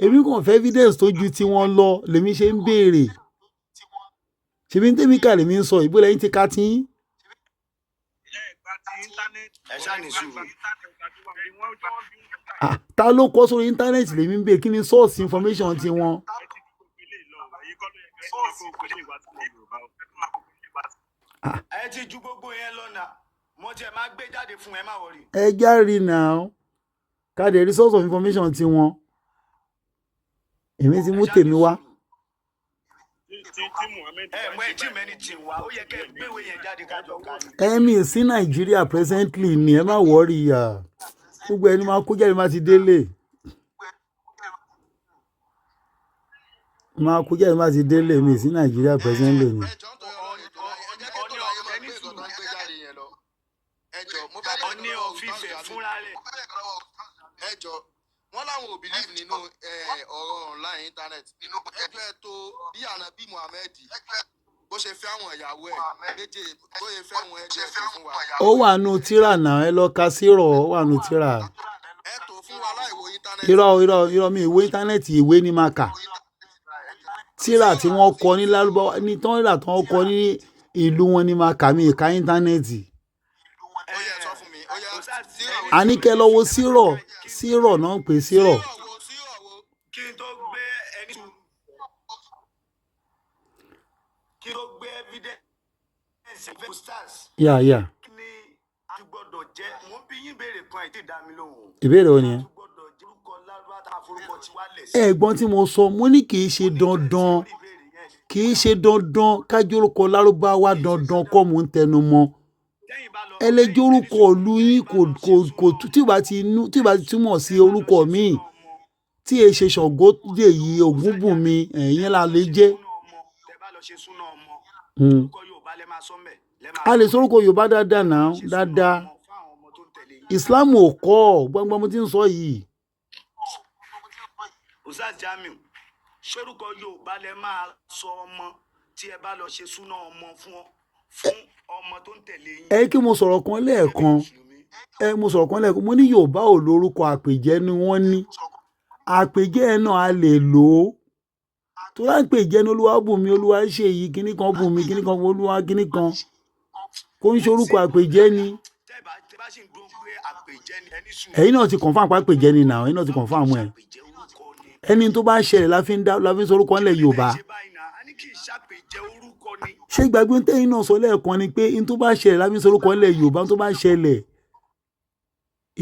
Èmi kàn fẹ́ evidence tó ju tiwọn lọ lèmi ṣe ń béèrè. Ṣèbí ń tèmi kà lèmi ń sọ, ìbò lẹ́yìn ti ka tí yín. Ẹ ṣáà ní sùúrù. Ah, ta ló kọ sórí íńtánẹ́ẹ̀tì lèmi ń béèrè, kí ni source information tiwọn? Ẹ ti ju gbogbo yẹn lọ́nà, mo tiẹ̀ máa gbé jáde fún ẹ, má wọrí. Ẹ járe náà, ká dẹ̀ rí source of information tiwọn. Èmi ti Ẹ mú ṣáà ní tèmi wá. sùúrù. Ẹ mọ ẹ tí mẹni tì wá, ó yẹ kẹ́ ẹ gbéwèé yẹn jáde kájọ ká ní. Ẹ̀mí sí Nàìjíríà presently ni, ẹ má wọ́ọ̀rì yà, gbogbo ẹni máa kó jáde má ti délé, máa kó jáde má ti délé. Mi sí Nàìjíríà presently ni. Ẹ jọ̀ọ́, nítorí Ọlọ́run, ètò láyé, ẹ jẹ́ kí ètò láyé máa Ẹni gbé nǹkan sùúrù. tó ń gbé jáde yẹn lọ. Ẹ jọ̀ọ́, mo fẹ́ bẹ̀rẹ̀ Ọní lọ́wọ́ ọ̀fífẹ́ Ustaz Jamiu. fúnra rẹ̀. Ẹ jọ̀ọ́, wọ́n láwọn ò believe nínú ọ̀rọ̀ online internet. Ẹ jọ̀ọ́, ẹ tó bí Ànábì Muhammed bó ṣe fẹ́ àwọn ìyàwó ẹ̀ méje, bó ṣe fẹ́ wọn, ẹ jọ̀ọ́, ẹ tó fún wa. Ó wà nù tíra náà, ẹ lọ ka sírọ̀, ó wà nù tíra. Ẹ tó fún wa láì wo internet. Irọ́, irọ́, irọ́, mi ìwé íńtánẹ́ẹ̀tì, ìwé ni máa kà. Tíra tí wọ́n kọ ní lárúbáwá ní tán rà tán kọ ní ìlú wọn ni máa kà, mí ìka íńtánẹ́ẹ̀tì. Ó yẹ, sọ fún mi, ó yẹ, sírọ̀ wo? Àní kẹ́ lọ wo sírọ̀, sírọ̀ náà ń pè sírọ̀. Sírọ̀ wo? Sírọ̀ wo? Kí n tó gbé ẹni sùúrù, kí n tó gbé evidence fẹ́ stars. Yà. Kí ni a ti gbọ́dọ̀ jẹ́? Mò ń bí yín béèrè kan, ẹ̀ tí ì dá mi lóhùn o. Ìbéèrè wo A nìyẹn? ti gbọ́dọ̀ jẹ́ orúkọ lárúbá tá a forúkọ tiwa lẹ̀ sí? Ẹ̀gbọ́n tí mo sọ, mo ní kì í ṣe dandan, Orí ìbéèrè yẹn. kì í ṣe dandan kájórúkọ lárúbáwá, dandan kọ́, mò ń tẹnu mọ́. Tẹ́yìn bá lọ Ẹ lè jórúkọ ìlú yín, kò tí ì bá ti nú, tí ì bá ti túmọ̀ sí orúkọ míì tí e ṣe Ṣàngó dè yìí, Ògúnbùnmi, ẹ̀yìn la lè jẹ́. Tẹ́ bá lọ ṣe súná ọmọ, orúkọ Yorùbá lẹ máa sọ mẹ́ lẹ máa A lè sọ. sórúkọ Yorùbá dáadáa náà. Ṣe súná Dáadáa. ọmọ fáwọn ọmọ tó ń tẹ̀lé yín. Islam ò kọ́ ọ gbọ́ngbọ́n mo ti ń sọ yìí. Ustaz Jamiu, ṣórúkọ Yorùbá lẹ máa sọ ọmọ tí ẹ bá lọ ṣe súná ọmọ fún ọmọ tó ń tẹ̀lé yín Ẹ kí mo sọ̀rọ̀ kan gẹ́gẹ́ bí lẹ́ẹ̀kan. mùsùlùmí? Ẹ mo sọ̀rọ̀ kan lẹ́ẹ̀kan, mo ní Yorùbá ò lórúkọ àpèjẹ ni wọ́n ní. Àpèjẹ ẹ̀ náà a lè lò ó tó láǹpèjẹ ní Olúwa bùnmi, Olúwa ṣe èyí, kíní kan bùnmi, kíní kan, Olúwa kíní kan, kó ń ṣorúkọ àpèjẹ ni. Tẹ́ bá sì ń dún pé àpèjẹ ni, ẹni sùúrù. Ẹ̀yin náà ti confirm pa àpèjẹ ni náà, ẹ̀yin náà ti confirm ẹ̀. Ṣàpèjẹ orúkọ ni. Ẹni tó bá ṣẹlẹ̀ la fi ń dá, la fi ń sorúkọ ńlẹ̀ Yorùbá. Ṣe báyìí náà, a ní kì í ṣàpèjẹ orúkọ ni. Ṣé gbàgbé tẹ́yìn náà sọ lẹ́ẹ̀kan ni pé n tó bá ṣẹlẹ̀ la fi ń sorúkọ ńlẹ̀ Yorùbá, n tó bá ṣẹlẹ̀,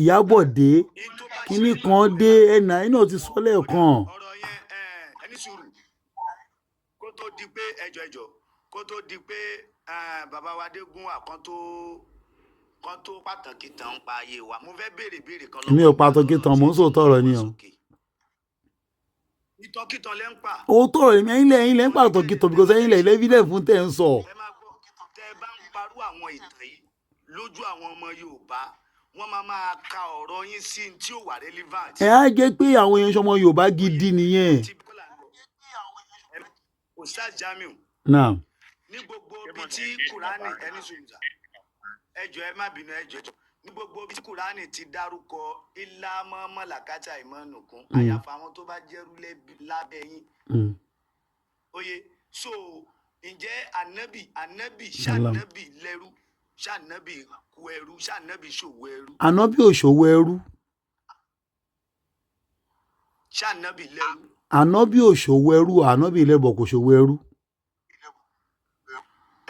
Ìyábọ̀dé In tó bá kíní ṣẹlẹ̀ kan dé ẹnà, ẹ̀yin náà ti sọ lẹ́ẹ̀kan. Ọ̀rọ̀ yẹn, ẹni sùúrù, kó tó di pé ẹjọ́, kó tó di pé bàbá wa Dégún wà kan tó pàtàkì tán ń pa ayé wa, mo fẹ́ béèrè béèrè kan. Èmi ò pàtàkì tán, mò ń sòótọ́ ọ̀rọ̀ ni o. Ìtọ́kìtàn lẹ́ ń pa. Òótọ́ ọ̀rọ̀ èmi, ẹ̀yin lẹ́ ń pàtàkì tán because ẹ̀yin lẹ́ ilẹ̀ evidence fún tẹ̀ ń sọ. Ẹ máa gbọ́, tẹ́ ẹ bá ń parú àwọn ìtàn yìí lójú àwọn ọmọ Yorùbá, wọ́n máa máa ka ọ̀rọ̀ yín sí ní tí ò wà relevant. Ẹ á jẹ́ pé àwọn èèyàn sọmọ Yorùbá gidi nìyẹn. Tí Bọ́lá ń lọ. Ustaz Jamiu, Náà. ní gbogbo ibi tí Kùránì, ẹni sùnjà, ẹ jọ̀ọ́, ẹ má bínú, ẹ jọ̀ọ́, ní gbogbo ibi tí Kùránì ti dárúkọ ilá mọ́mọ́ làkàtà ìmọ̀nùkún, àyàfà àwọn tó bá jẹ́rú lábẹ́ yín. Oye, so ǹjẹ́ ànábì Salam. ṣànábì lẹ́rú, ṣànábì kú ẹrú, ṣànábì ṣòwò ẹrú? Ànábì òṣòwò ẹrú. Ṣànábì lẹ́rú? Ànábì òṣòwò ẹrú, ànábì ilẹ̀bọ̀ kò ṣòwò ẹrú.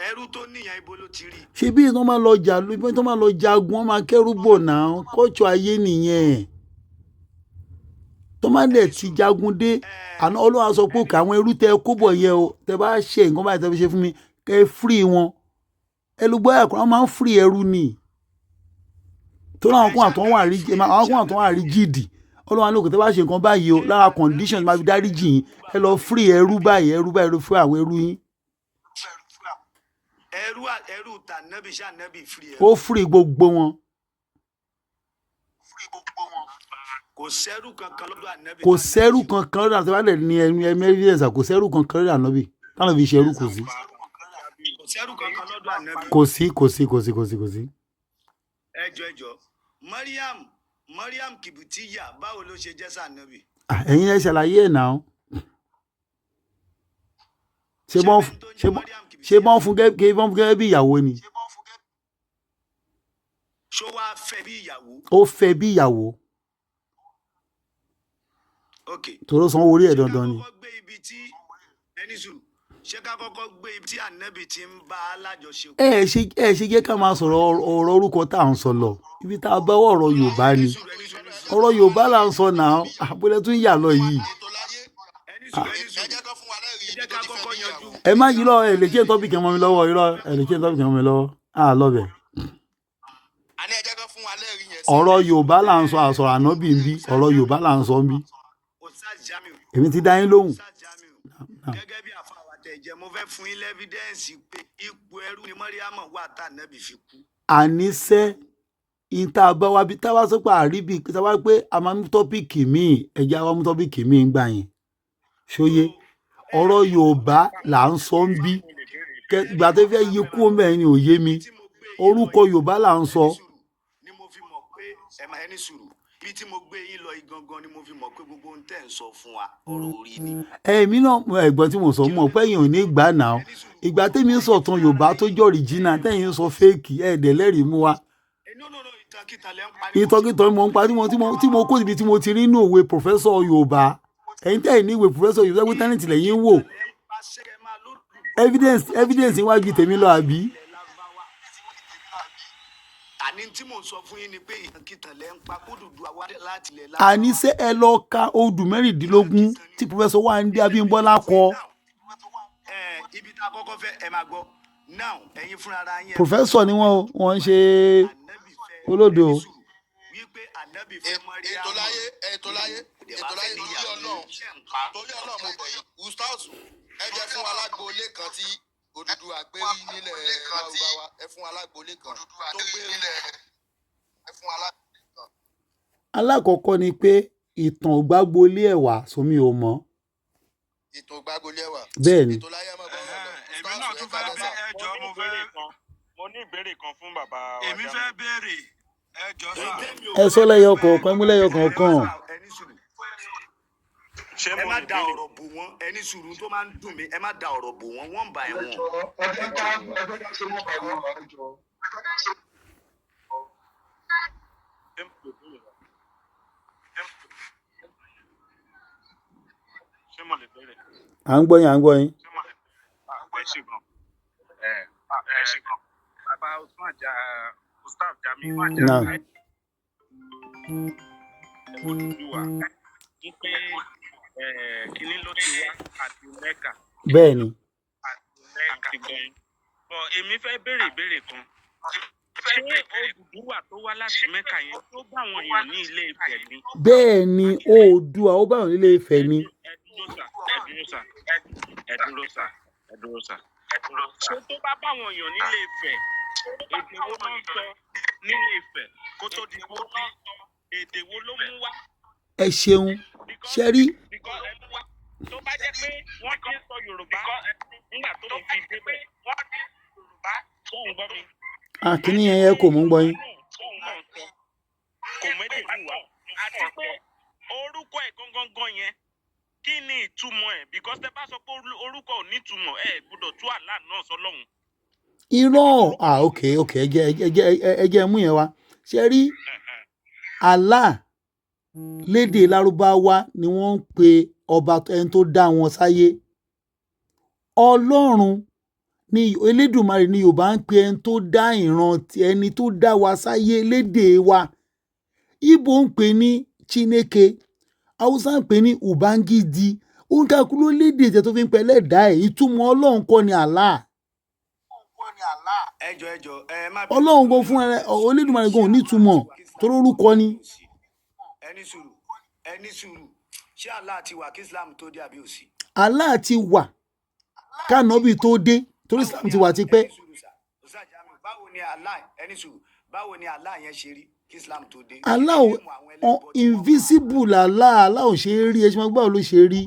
Ẹrú tó níyàn, ibo ló ti rí? Ṣé bí tó máa lọ jà, bí tó máa lọ jagun, wọ́n máa kẹ́rù bò náà, kọ́ọ̀tù ayé nìyẹn. Tó máa dẹ̀ ti jagun dé àná, Ọlọ́run á sọ pé òkè àwọn ẹrú tẹ kó bọ̀ yẹ o, tẹ bá ṣe nǹkan báyìí, tẹ fi ṣe fún mi, kẹ free wọn. Ẹ ló gbọ́ ẹ̀kọ́, wọ́n máa ń free ẹrú ni tó láwọn kún àtọ́ wà rí, àwọn kún àtọ́ wà rí jìdì. Ọlọ́run á ní òkè, tẹ bá ṣe nǹkan báyìí o, lára condition tí máa fi dáríjì yín, ẹ lọ free ẹrú báyìí, ẹrú báyìí, ẹrú fún àwọn ẹrú yín. Ẹrú tànábì, ṣànábì free ẹrú? Ó free gbogbo wọn. Kò sẹ́rú kankan lọ́dọ̀ ànábì Kò tànábì sẹ́rù ṣe. kankan lọ́dọ̀ àti wàlẹ̀ ní ẹnu ẹnu evidence, kò sẹ́rù kankan lọ́dọ̀ ànábì táwọn fi ṣe ẹrú, kò sí. Kò sẹ́rù kankan lọ́dọ̀ ànábì. Kò sí, kò sí, kò sí, kò sí, kò sí. Ẹjọ, ẹjọ, Mariam Kìbìtìyà, báwo ló ṣe jẹ́ sànábì? Ah, ẹ̀yin ẹ ṣàlàyé ẹ̀ náà. Ṣé Ṣé bọ́n bẹ́ẹ̀ tó ń ṣé jẹ́ bọ́n Mariam kì í ṣé ṣe bọ́n ìyàwó? fún gẹ́gẹ́ bọ́n fún gẹ́gẹ́ bí ìyàwó ni? Ṣó wáá fẹ́ bí ìyàwó? Ó fẹ́ bí ìyàwó Ok. tòró sanwó orí ẹ̀ Ṣé ká dandan ni. kọ́kọ́ gbé ibi tí ẹni sùúrù, ṣé ká kọ́kọ́ gbé ibi tí ànábì ti ń bá a lájọṣepọ̀? Ẹ ṣe jẹ́ ká máa sọ̀rọ̀ ọ̀rọ̀ orúkọ tá à ń sọ lọ. Ibi tá a bá wọ̀, ọ̀rọ̀ Yorùbá Ẹni ni. sùúrù, ẹni sùúrù, ẹni sùúrù, Ọ̀rọ̀ Yorùbá là ń sọ náà. Àbúlé tún yà lọ yìí. Ètò láyé. Ẹni sùúrù, ẹni Ẹ sùúrù. jẹ́ kán fún wa lẹ́rìí Ẹ ibi jẹ́ tó ká ti fẹ́ kọ́kọ́ bí yanjú. ìyàwó. Ẹ má yí lọ, ẹ lè ṣe tọ́pìkì mọ́ mi lọ́wọ́. Irọ́, ẹ lè ṣe tọ́pìkì mọ́ mi lọ́wọ́. À lọ́bẹ̀. Àní ẹ jẹ́ kán fún wa lẹ́rìí yẹn sẹ́. Ọ̀rọ̀ Yorùbá là ń sọ, àsọ̀rọ̀ ànábì ń bí. Ọ̀rọ̀ Yorùbá là ń sọ ń bí. Ustaz Jamiu, Èmi ti dá yín lóhùn. Ustaz Jamiu, gẹ́gẹ́ bí àfàwà tẹ̀ jẹ́, mo fẹ́ fún yín lẹ́fídẹ́ǹsì pé ipò ẹrú ni Mariam wà tá ànábì fi kú. Àníṣe ìta bá wa bí táwa sọ pé àríbi táwa pé a máa mú tọ́pìkì míì, ẹja wa mú tọ́pìkì míì ń gbà yẹn. Ṣóyé, ọ̀rọ̀ Yorùbá là ń sọ ń bí. Ìgbà tó fẹ́ yí kú mẹ́rin ni ò yé mi. Ibi tí mo gbé yín lọ Orúkọ yìí, Yorùbá là ń ẹni sọ. sùúrù ni mo fi mọ̀ pé ẹ máa ẹni sùúrù. Ibi tí mo gbé yín lọ yìí gangan ni mo fi mọ̀ pé gbogbo ohun tẹ́ ń sọ fún wa ọ̀rọ̀ orí ni. Èmi náà ẹ̀gbọ́n tí mo sọ Kí ló mọ̀ dé pé ẹ̀yin ò ní gbà náà. ẹni sùúrù? Ìgbà tẹ́mi ń sọ̀tàn Yorùbá tó jẹ́ original, tẹ́yin ń sọ fake, ẹ̀ẹ́dẹ̀ lẹ́rìí mú wa. No, no, no, ìtàkìtà lẹ́ ń pariwo. Ìtọ́kìtọ́ mo ń pa tí mo kó ibi tí mo ti rí inú òwe professor Yorùbá. Ẹ̀yin tẹ́ ẹ̀ ní ìwé professor Yorùbá pé tẹ́nìtì lẹ́yìn ń wò. Ìtàkìtà lẹ́ ń pa, ṣé ẹ máa lódùdúwà Evidence níwájú tèmi lọ àbí? ilẹ̀ Lárúbáwá. Àní tí mò ń sọ fún yín ni pé ìtàkìtà lẹ́ ń pa kódùdú àwa láti ilẹ̀ Lárúbáwá. Àníṣe ẹ lọ ka odù 16 Ìtàkìtà ni. tí professor Wándé Abímbọ́lá kọ. Ẹ ibi tá a kọ́kọ́ fẹ́ ẹ máa gbọ́ now, ẹ̀yin fúnra ara yín ẹ mọ̀ Professor ni wọ́n o, wọ́n ń ṣe ànábì fẹ́ olódo. ẹni sùúrù wípé ànábì fẹ́ Ètò Mọ́ríámọ̀ láyé, ètò láyé, kò dẹ̀ wá ètò fẹ́ láyé, torí níyàwó. Ọlọ́run, Ṣé ń pa? torí Ọlọ́run mo bẹ̀ yín. Ustaz, ẹ jẹ́ fún wa lágboolé kan tí Odùduwà gbé rí nílẹ̀ Lárúbáwá. Ẹ fún wa lágboolé kan tó gbé rí. Alákọ̀ọ́kọ́ ni pé ìtàn ògbágbolé ẹ̀wà sómi ò mọ̀. Ètò gbàgbolé ẹ̀wà. Bẹ́ẹ̀ ni. Ètò láyé, ẹ má gbọ́ ọ̀rọ̀ lọ. Èmi Ustaz, náà ẹ tún fẹ́ kalẹ́ bẹ sà. ẹ Mo jọ̀ọ́ ní mo ìbéèrè fẹ́ kan, mo ní ìbéèrè kan fún bàbá wa èmi fẹ́ Jamiu. béèrè, ẹ jọ̀ọ́ sà. Tèmi ò Ẹ sọ fẹ́ lẹ́yọ kọ̀ọ̀kan, ẹ mú lẹ́yọ kọ̀ọ̀kan. ẹni sùúrù. Ṣé Ẹ mo má lè da béèrè? ọ̀rọ̀ bò wọ́n. Ẹni sùúrù, tó máa ń dùn mí, ẹ má da ọ̀rọ̀ bò wọ́n one by one. Ẹ jọ̀ọ́. Ṣé mo lè béèrè? Ṣé mo lè béèrè? À ń gbọ́ yín, à ń gbọ́ yín. Ṣé mo lè béèrè? Ẹ ṣe gan. Ẹ ṣe gan. Bàbá Usman ja Ustaz Jamiu Náà. Odùduwà wípé kíní ló ti wá àti Mẹ́kà Bẹ́ẹ̀ ni. àti gbọ̀yìn. Bọ̀ èmi fẹ́ béèrè ìbéèrè kan. Ṣé Odùduwà tó wá láti Mẹ́kà yẹn tó bá àwọn èèyàn ní Ilé Ifẹ̀ ni? Bẹ́ẹ̀ ni, Oòduà ó bá wọn nílé Ifẹ̀ ni. Ẹ dúró sà, ẹ dúró sà, ẹ dúró sà, ẹ dúró sà. Ṣé tó bá báwọn èèyàn nílé Ifẹ̀, èdè wo ló ń sọ nílé Ifẹ̀ kó tó di kó dé? Èdè wo ló mú wá? Ẹ ṣeun. Because Ṣe rí because tó bá jẹ́ pé wọ́n ti ń sọ Yorùbá nígbà tó ń fi débẹ̀, tó ń gbọ́ mi. Àkíní yẹn yẹ kò mú gbọ́ yín. Tóun náà ń sọ kò méjì wá. Àti pé orúkọ ẹ̀ gangan yẹn, kí ni ìtumọ̀ ẹ̀? Because tẹ bá sọ pé orúkọ ò nítumọ̀, ẹ gbọ́dọ̀ tú àlá náà sọlọ́hun. Irọ́, ah, ok, ẹ jẹ́ mú yẹn wá. Ṣe rí Allah lédè Lárúbáwá ni wọ́n ń pe ọba ẹni tó dá wọn sáyé. Ọlọ́run ní Elédùmarè ní Yorùbá ń pe ẹni tó dá ìran ẹni tó dá wa sáyé lédè wa. Ìgbò ń pè ní Chineke, Haúsá ń pè ní Ubangiji. Òǹkàkú ló lédè tẹ tó fi ń pẹ ẹlẹ́dàá ẹ̀. Ìtumọ̀ Ọlọ́run kọ́ ni Allah. Ẹ jọ̀ọ́, ẹ jọ̀ọ́, ẹ má bínú. Ọlọ́run gan fún ẹ, Olódùmarè gan ò nítumọ̀ torí orúkọ ni. Ẹni sùúrù, ẹni sùúrù, ṣé Allah ti wà kí Islam tó dé àbí òsì? Allah ti wà kánọ́bì tó dé torí Islam ti wà tipẹ́. Ẹni sùúrù sà, Ustaz Jamiu, báwo ni Allah, ẹni sùúrù, báwo ni Allah yẹn ṣe rí kí Islam tó dé? Allah Kí ni àwọn ẹlẹ́bọ tí wọ́n mọ̀? Invisible Allah. Allah ò ṣe é rí. Ẹ ṣe máa gbọ́, báwo ló ṣe rí?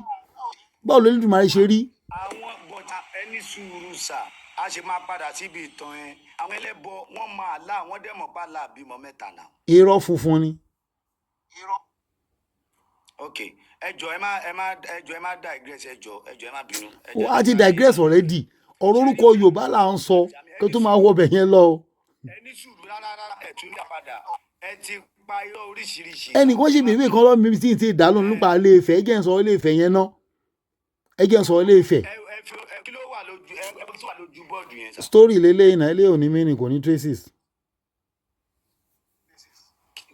Báwo ló Olódùmarè ṣe rí? Àwọn bọ̀tà, ẹni sùúrù sà, a ṣe máa padà síbi ìtàn yẹn. Àwọn ẹlẹ́bọ wọ́n mọ Allah, wọ́n dẹ̀ mọ̀ pé Allah bímọ mẹ́ta náà. Irọ́ funfun ni. Ok, ẹ jọ, ẹ má ẹ má ẹ jọ, ẹ má digress. Ẹ jọ, ẹ jọ, ẹ má bínú. Ẹ jọ, A ti digress already. Ọ̀rọ̀ orúkọ Yorùbá là ń sọ kó tó máa wọbẹ̀ yẹn lọ o. Ẹ ní sùúrù. Rárá rárá, ẹ tún ní àpadà, ẹ ti pa irọ́ oríṣiríṣi. Ẹnìkan sì bèbè kan lọ́mọ mi tí ì tí ì dá lóhùn nípa Ilé Ifẹ̀. Ẹ jẹ́ ń sọ Ilé Ifẹ̀ yẹn ná, ẹ jẹ́ ń sọ Ilé Ifẹ̀. Ẹ fi ẹ kí ló wà lójú ẹ tó wà lójú bọ́ọ̀dù yẹn sà? Story lélẹ́yìn náà, eléyìí ò ní meaning, kò ní traces.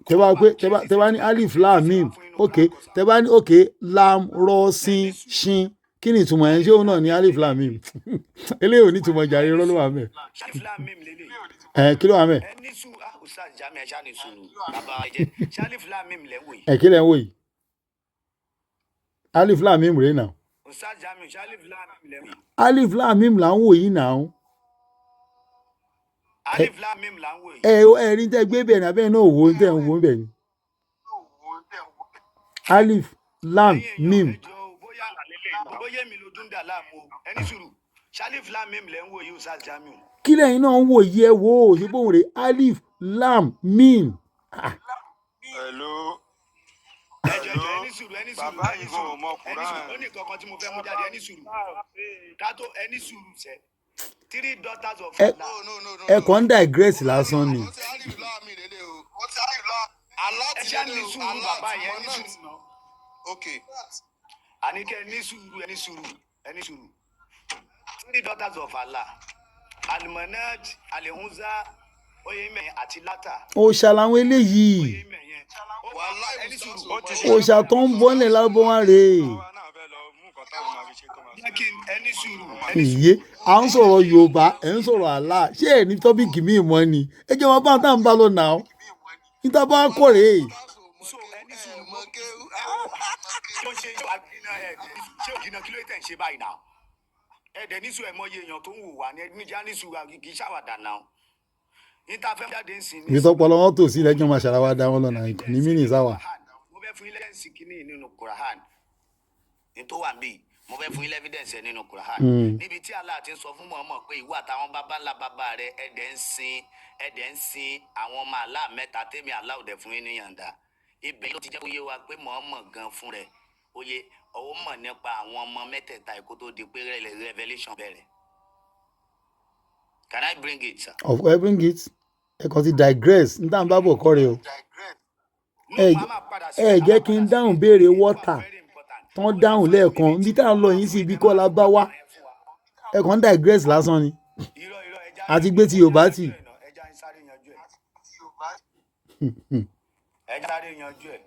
Tẹ bá pé tẹ bá ní alif lam mim, ok, tẹ bá ní ok lam rọ sin shin, kí ni ìtumọ̀ yẹn? Ṣé òun náà ní alif lam mim? Eléyìí ò ní ìtumọ̀ jàre, irọ́ ló wà mẹ́. Alif lam mim lélẹ̀. Ẹ kí ló wà mẹ́? Ẹ ní sùúrù. Ah, Ustaz Jamiu, ẹ ṣáà ní sùúrù. Bàbá, ẹ jẹ́ ṣé alif lam mim lẹ́ ń wò yìí? Ẹ kí lẹ̀ ń wò yìí? Alif lam mim rèé náà. Ustaz Jamiu, ṣé alif lam mim lẹ́ ń wò yìí? Alif lam mim là ń wò yìí náà. Alif lam mim là ń wò yìí. Ẹ rí tẹ́ gbé bẹ́ẹ̀ ní abẹ́ náà, wò ó tẹ́ ń wò ó bẹ́ẹ̀ ni alif lam Ẹ̀yin èèyàn, mim. ẹ jọ̀ọ́ o, bóyá èmi lójú ń dà láàmú o. Ẹ ní sùúrù. Ṣé alif lam mim lẹ́ ń wò yìí, Ustaz Jamiu? Kí lẹ́yìn náà ń wò yìí? Ẹ wò ó, ṣe bóun rè alif lam mim. Ah, Hello. Ẹ jọ̀ọ́, ẹ jọ̀ọ́, ẹ ní sùúrù, ẹ ní sùúrù. Bàbá Ẹ ní yìí gan ò sùúrù, mọ ẹ ní sùúrù. Quran. Ó ní nǹkan kan tí mo fẹ́ mú jáde. Ẹ ní sùúrù ká tó, ẹ ní sùúrù sẹ́. Three daughters of Ẹ Allah. No, no, no, no. Ẹ kàn ń digress lásán ni. Ó ti alif lam mim lélẹ̀ o. Ó ti alif lam. Allah Ẹ ti ṣáà lélẹ̀ ní o. sùúrù, Allah bàbá ti yẹn, ẹ ní mọ náà. sùúrù náà. Ok. Àní kẹ́ ẹ ní sùúrù, ẹ ní sùúrù, ẹ ní sùúrù. Three daughters of Allah, Almanaj, Alihunza, oyemẹ àti Lata. Òòṣà làwọn eléyìí. Oyemẹ yẹn ó wà. Wàláì, Ẹ ní Ustaz sùúrù. ò Ó ti mọ. ṣe. Òòṣà tó ń bọ́lẹ̀ lábọ́ rèé. Àwa náà fẹ́ lọ mú nǹkan táwọn máa fi ṣe tó máa Jẹ́ kí n, ẹ ní sùúrù, ẹ ní sùúrù. Ìyé à ń sọ̀rọ̀ Yorùbá, ẹ̀ ń sọ̀rọ̀ Allah. Ṣé ẹ̀ ní topic míì mọ́ ni? Ẹ jẹ́ wọn bá tá à ń bá lọ nà ó níta bá kọ̀ rèé. Ustaz ò mọ So kéwú, ẹ ní ẹ sùúrù. mọ kéwú. Ṣé ó ṣe àgínà ẹ? Ṣé ògínà kí ló tẹ̀ ń ṣe báyìí náà? Ẹ dẹ̀ ní sùúrù. Ẹ mọyì èèyàn tó ń wò wá ní níjà ní sùúrù, kì í ṣàwàdà náà níta fẹ́ jáde ń sìn ní Ibi tọ́pọ̀ lọ́wọ́ tò sí lẹ́jọ́ máa ṣàràwá dá wọn lọ́nà ìkànnì mí ní sáwà. Mo fẹ́ fún yín lẹ́sìn kínní nínú Quran ní tó wà níbí. Mo fẹ́ fún yín evidence ẹ̀ nínú Quran níbi tí Allah ti ń sọ fún Muhammad pé ìwọ àtàwọn bàbá ńlá bàbá rẹ, ẹ̀dẹ̀ ń sin àwọn ọmọ Allah mẹ́ta, tèmi Allah ò dẹ̀ fún yín níyànda. Ibẹ̀ ló ti jẹ́ kó yé wa pé Muhammad gan fún rẹ̀ ó yé ọwọ́ mọ̀ nípa àwọn ọmọ mẹ́tẹ̀ẹ̀ta yìí kó tó di pé revelation bẹ̀rẹ̀. Can I bring it, sir? Of course, bring it. Ẹ kàn ti digress ní tá à ń bá bọ̀ kọ́ rè o. No, Ẹ màá máa padà sí ẹ màá jẹ́ máa kí n padà sí dáhùn ibi béèrè tó wà wọ́tà very important. tán dáhùn lẹ́ẹ̀kan. Ibi tá à ń lọ yìí sí, ibi kọ́ la bá wá. Ẹ kàn ń digress lásán ni. Irọ́ irọ́, ẹja Àti gbé ti Yorùbá tì. yanjú ẹ̀ náà, ẹja ń sáré yanjú ẹ̀, ẹja sáré yanjú ẹ̀.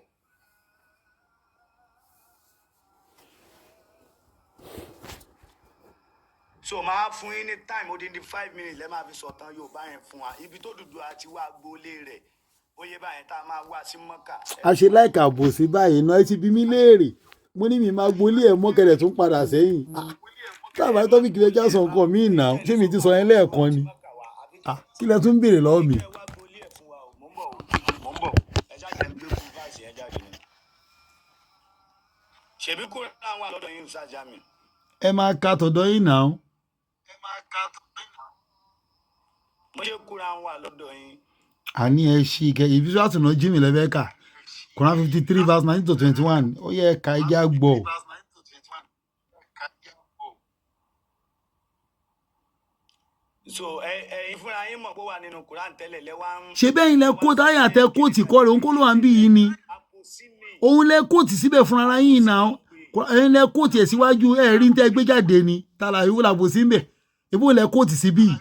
So máa fún yín ní time odindi 5 minutes lẹ́ẹ̀ máa fi sọ̀tàn Yorùbá yẹn fún wa, ibi tó dùdú àti wá gbolé rẹ̀ ó yé báyẹn tá a máa wá sí Mọ́kà. A ṣe láìka àbòsí báyìí náà. Ẹ ti bí mi léèrè, mo ní mi máa gbolé ẹ̀ mọ́kẹ́rẹ̀ tún padà sẹ́yìn. Ah, táàbà topic lè já sọ nǹkan míì náà, ṣé mi ti sọ yẹn lẹ́ẹ̀kan ni? Ah, kí lẹ tún béèrè lọ́wọ́ mi? Ẹ wá gbolé ẹ̀ fún wa o. Mò ń bọ̀ o, mò ń bọ̀. Ẹ ṣáà jẹ́ n gbé kú báàsì ẹ jáde ni. Ṣèbí kúrò náà wà lọ́dọ̀ yín, Ustaz Jamiu? Ẹ máa ka tọ̀dọ̀ yín náà. Mo ṣe kúrò wà lọ́dọ̀ yín. Àní ẹ ṣí kẹ ìbísí àtúnà jimmy lẹ́fẹ̀ẹ́ kà Quran 53 verse 19 to 21. Ó yẹ ká ẹja gbọ́. So ẹ̀yin fúnra yín mọ̀ pé ó wà nínú Quran tẹ́lẹ̀ lẹ́wà ń. Ṣé bẹ́ẹ̀ ilẹ̀ kóòtù ayé àtẹ kóòtù kọ́ rẹ̀ òun kó ló wà ń bí yìí ni? Àpòsí ni. Òun lẹ kóòtù síbẹ̀ fúnra ara yín náà. Ẹ̀yin lẹ kóòtù ẹ̀ síwájú, ẹ̀ rí ní tẹ́ gbé jáde ni tààlà ìwé làbò sí ń bẹ̀ ìbò lẹ kóòtù síbí yìí.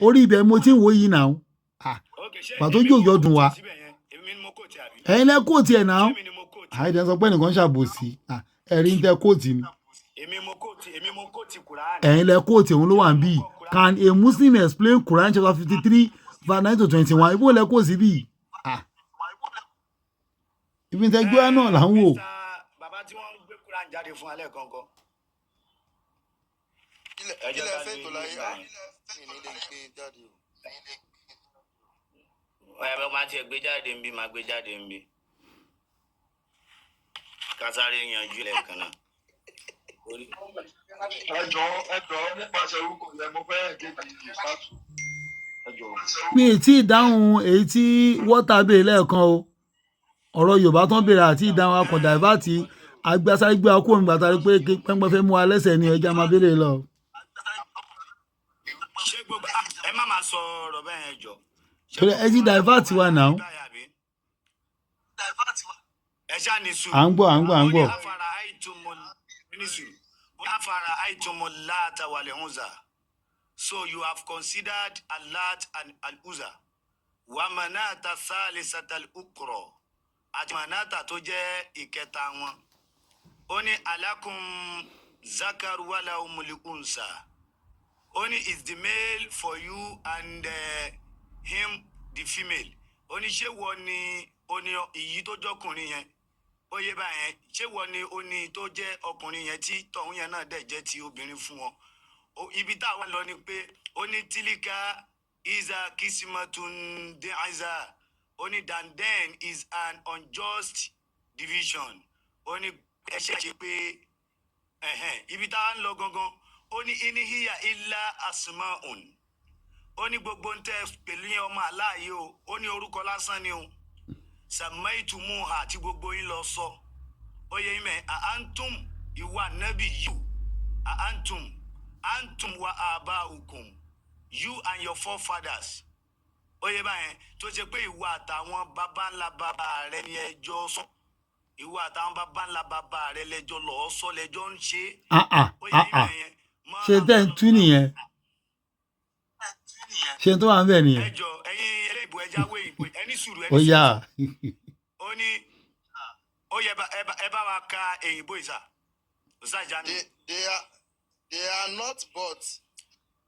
Orí ibẹ̀ mo ti ń wò yìí náà. Ah, Ok, ṣé pàtó èmi jò ni mo yọ dùn wá. kóòtù síbẹ̀ yẹn? Èmi ni mo kóòtù àbí? Ẹ̀yin lẹ kóòtù ẹ̀ náà. Ṣé èmi ni mo kóòtù? Àìdẹ̀ sọ pé ẹnìkan ṣàbòsí. Ah, ẹ̀ rí ní tẹ́ kóòtù ni. Èmi mo kóòtù, èmi mo kóòtù Quran. Ẹ̀yin lẹ kóòtù, òun ló wà ń bí. Can a Muslim explain Quran chapter 53 verse 9 to 21? Ìbò lẹ kóòtù síbí yìí. Ah, ibi tẹ́ gbé wá náà là ń wò. Mr. Bàbá tí wọ́n ń gbé Quran jáde fún alẹ́ kankan. Ẹ Kí jẹ́ lẹ ká fẹ́ ní tó láyé ìgbà ah yẹn. mi ní lè gbé jáde o. Ẹ bá máa tiẹ̀ gbé jáde ń bí, máa gbé jáde ń bí. Kásáré yanjú lẹ́ẹ̀kan náà. Ẹ jọ̀ọ́, ẹ jọ̀ọ́, nípasẹ̀ orúkọ yẹn, mo fẹ́ gègé ìfàtú, ẹ jọ̀ọ́. Mi ì tí ì dáhùn èyí tí wọ́tà béèrè lẹ́ẹ̀kan o. Ọ̀rọ̀ Yorùbá tán béèrè àti ìdáhùn akọ̀ divert agbásáré gbé akó òun gbàtà pé pẹ́ńpẹ́ fẹ́ mú wa lẹ́sẹ̀ ni ẹja máa béèrè lọ. Ṣé gbogbo, ah, ẹ má máa sọ ọ̀rọ̀ bẹ́ẹ̀ yẹn jọ. Ṣé Torí ẹ gbogbo ti wa divert wa now. báyà bí? Ẹ ṣáà ní À sùúrù. ń gbọ́, à ń gbọ́, à ń Ó ní gbọ́. afara àìtúmọ̀ ní sùúrù. Ó ní afara àìtúmọ̀ láta wàlẹ̀ húnza. So you have considered Alat and Al-Uzza. Wa manata salisata al-ukra. Àti manata tó jẹ́ ìkẹta wọn. Ó ní alakum zakaru wala umuli unsa. Ó ní is the male for you and him the female. Ó ní ṣé wọ́n ni ó ní ìyí tó jọkùnrin yẹn, ó yé báyẹn, ṣé wọ́n ni ó ní tó jẹ́ ọkùnrin yẹn tí tọ̀hún yẹn náà dẹ̀ jẹ́ ti obìnrin fún wọn? Ibi tá a wà lọ ni pé ó ní tilika iza kisimatun de'iza. Ó ní than then is an unjust division. Ó ní ẹ ṣe ṣe pé ẹ̀hẹ́n, ibi tá a ń lọ gangan, ó ní inihiya illa asmaun. Ó ní gbogbo ń tẹ pẹ̀lú yẹn ọmọ aláàyè o, ó ní orúkọ lásán ni o, sàmáìtùmùhà tí gbogbo yín lọ sọ. Ó yẹ yín mẹ àántum ìwà nẹ́bì you àántum antum wa abaukum, you and your forefathers. Ó yẹ báyẹn, tó ṣe pé ìwà àtàwọn baba ńlá bàbá rẹ ni ẹjọ́ sọ, ìwà àtàwọn baba ńlá bàbá rẹ lẹjọ́ lọ́ọ́ sọ, lẹjọ́ ń ṣe. Ah ah. Ó yẹ Ah yín ah. mẹ yẹn mọ. Ṣé tẹ́ ń tú nìyẹn? Ṣé tó wà ń bẹ̀ nìyẹn? Ẹjọ ẹyin eléèbó, ẹja wé ìbò, ẹni sùúrù, Ó ẹni sùúrù. yá. Ó ní ó yẹ ẹ bá wa ka èyìnbó ìsà ọsà jami. They are not but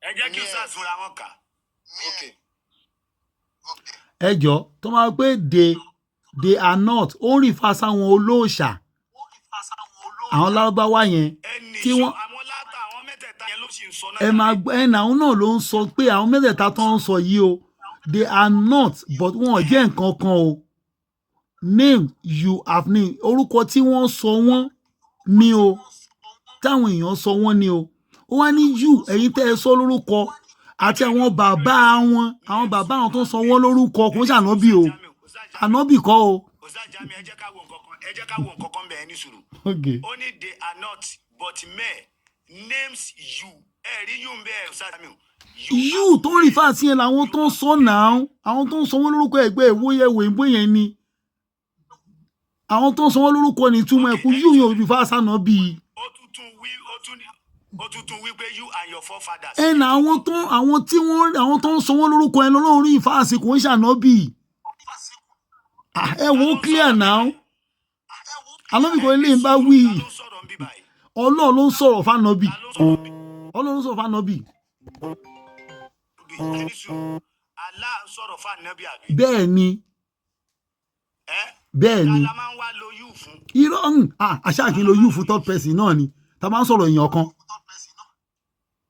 Ẹ jẹ́ kí Yes. ọsà fúnra wọn kà. Okay. Ẹ jọ, tó máa pé they are not, ó ń refer sáwọn olóòṣà, àwọn lárúbáwá yẹn Ẹni tí sọ wọ́n àwọn látà àwọn mẹ́tẹ̀ẹ̀ta yẹn ló sì ń sọ náà. Ẹ máa gbọ́ ẹ náà, àwọn náà ló ń sọ pé àwọn mẹ́tẹ̀ẹ̀ta tó ń sọ yìí o, they are not but wọn ò jẹ́ nǹkan kan o. Name you have named, orúkọ tí wọ́n sọ wọ́n ní o, táwọn èèyàn sọ wọ́n ní o. Ó wá ní you, ẹ̀yin tẹ́ ẹ sọ lórúkọ àti àwọn bàbá wọn, àwọn bàbá àwọn tó ń sọ wọ́n lórúkọ, kò ń ṣànábì o, ànábì kọ́ o. Ọsà jami, ẹ jẹ́ ká wo nǹkan kan, ẹ jẹ́ ká wo nǹkan kan bẹ́ẹ̀, ní sùúrù. Okay. Ó ní they are not but men names you. Ẹ rí you ń bẹ́ẹ̀, ọsà jami. You tó ń refer sí yẹn làwọn tó ń sọ náà, àwọn tó ń sọ wọ́n lórúkọ ẹgbẹ́ ìwóyẹ̀wò ìbò yẹn ni àwọn tó ń sọ wọ́n lórúkọ ní ìtumọ̀ ẹ̀kú. You yẹn ò refer sànábì. Ó tuntun wí, ó tuntun wí pé you and your forefathers. Ẹ nà àwọn tó àwọn tí wọ́n àwọn tó ń sọ wọ́n lórúkọ ẹ lọ́lọ́run refer sí, kò ń ṣànábì. Ah, ẹ wo, clear now, ànábì kò lè bá wí. Ta ló ń sọ̀rọ̀ ń bí báyìí? Ọlọ́run ló ń sọ̀rọ̀ fánábì. Ta ló ń sọ̀rọ̀ ń bí? Ọlọ́run ló ń sọ̀rọ̀ fánábì. Bí ẹni sùúrù, Allah ń sọ̀rọ̀ fún ànábì àbí? Bẹ́ẹ̀ ni. Ẹ Bẹ́ẹ̀ ni. ta la máa ń wá lo you fún? Irọ́ ń àṣà kì í lo you fún third person náà ni. Tá a bá ń sọ̀rọ̀ èèyàn kan,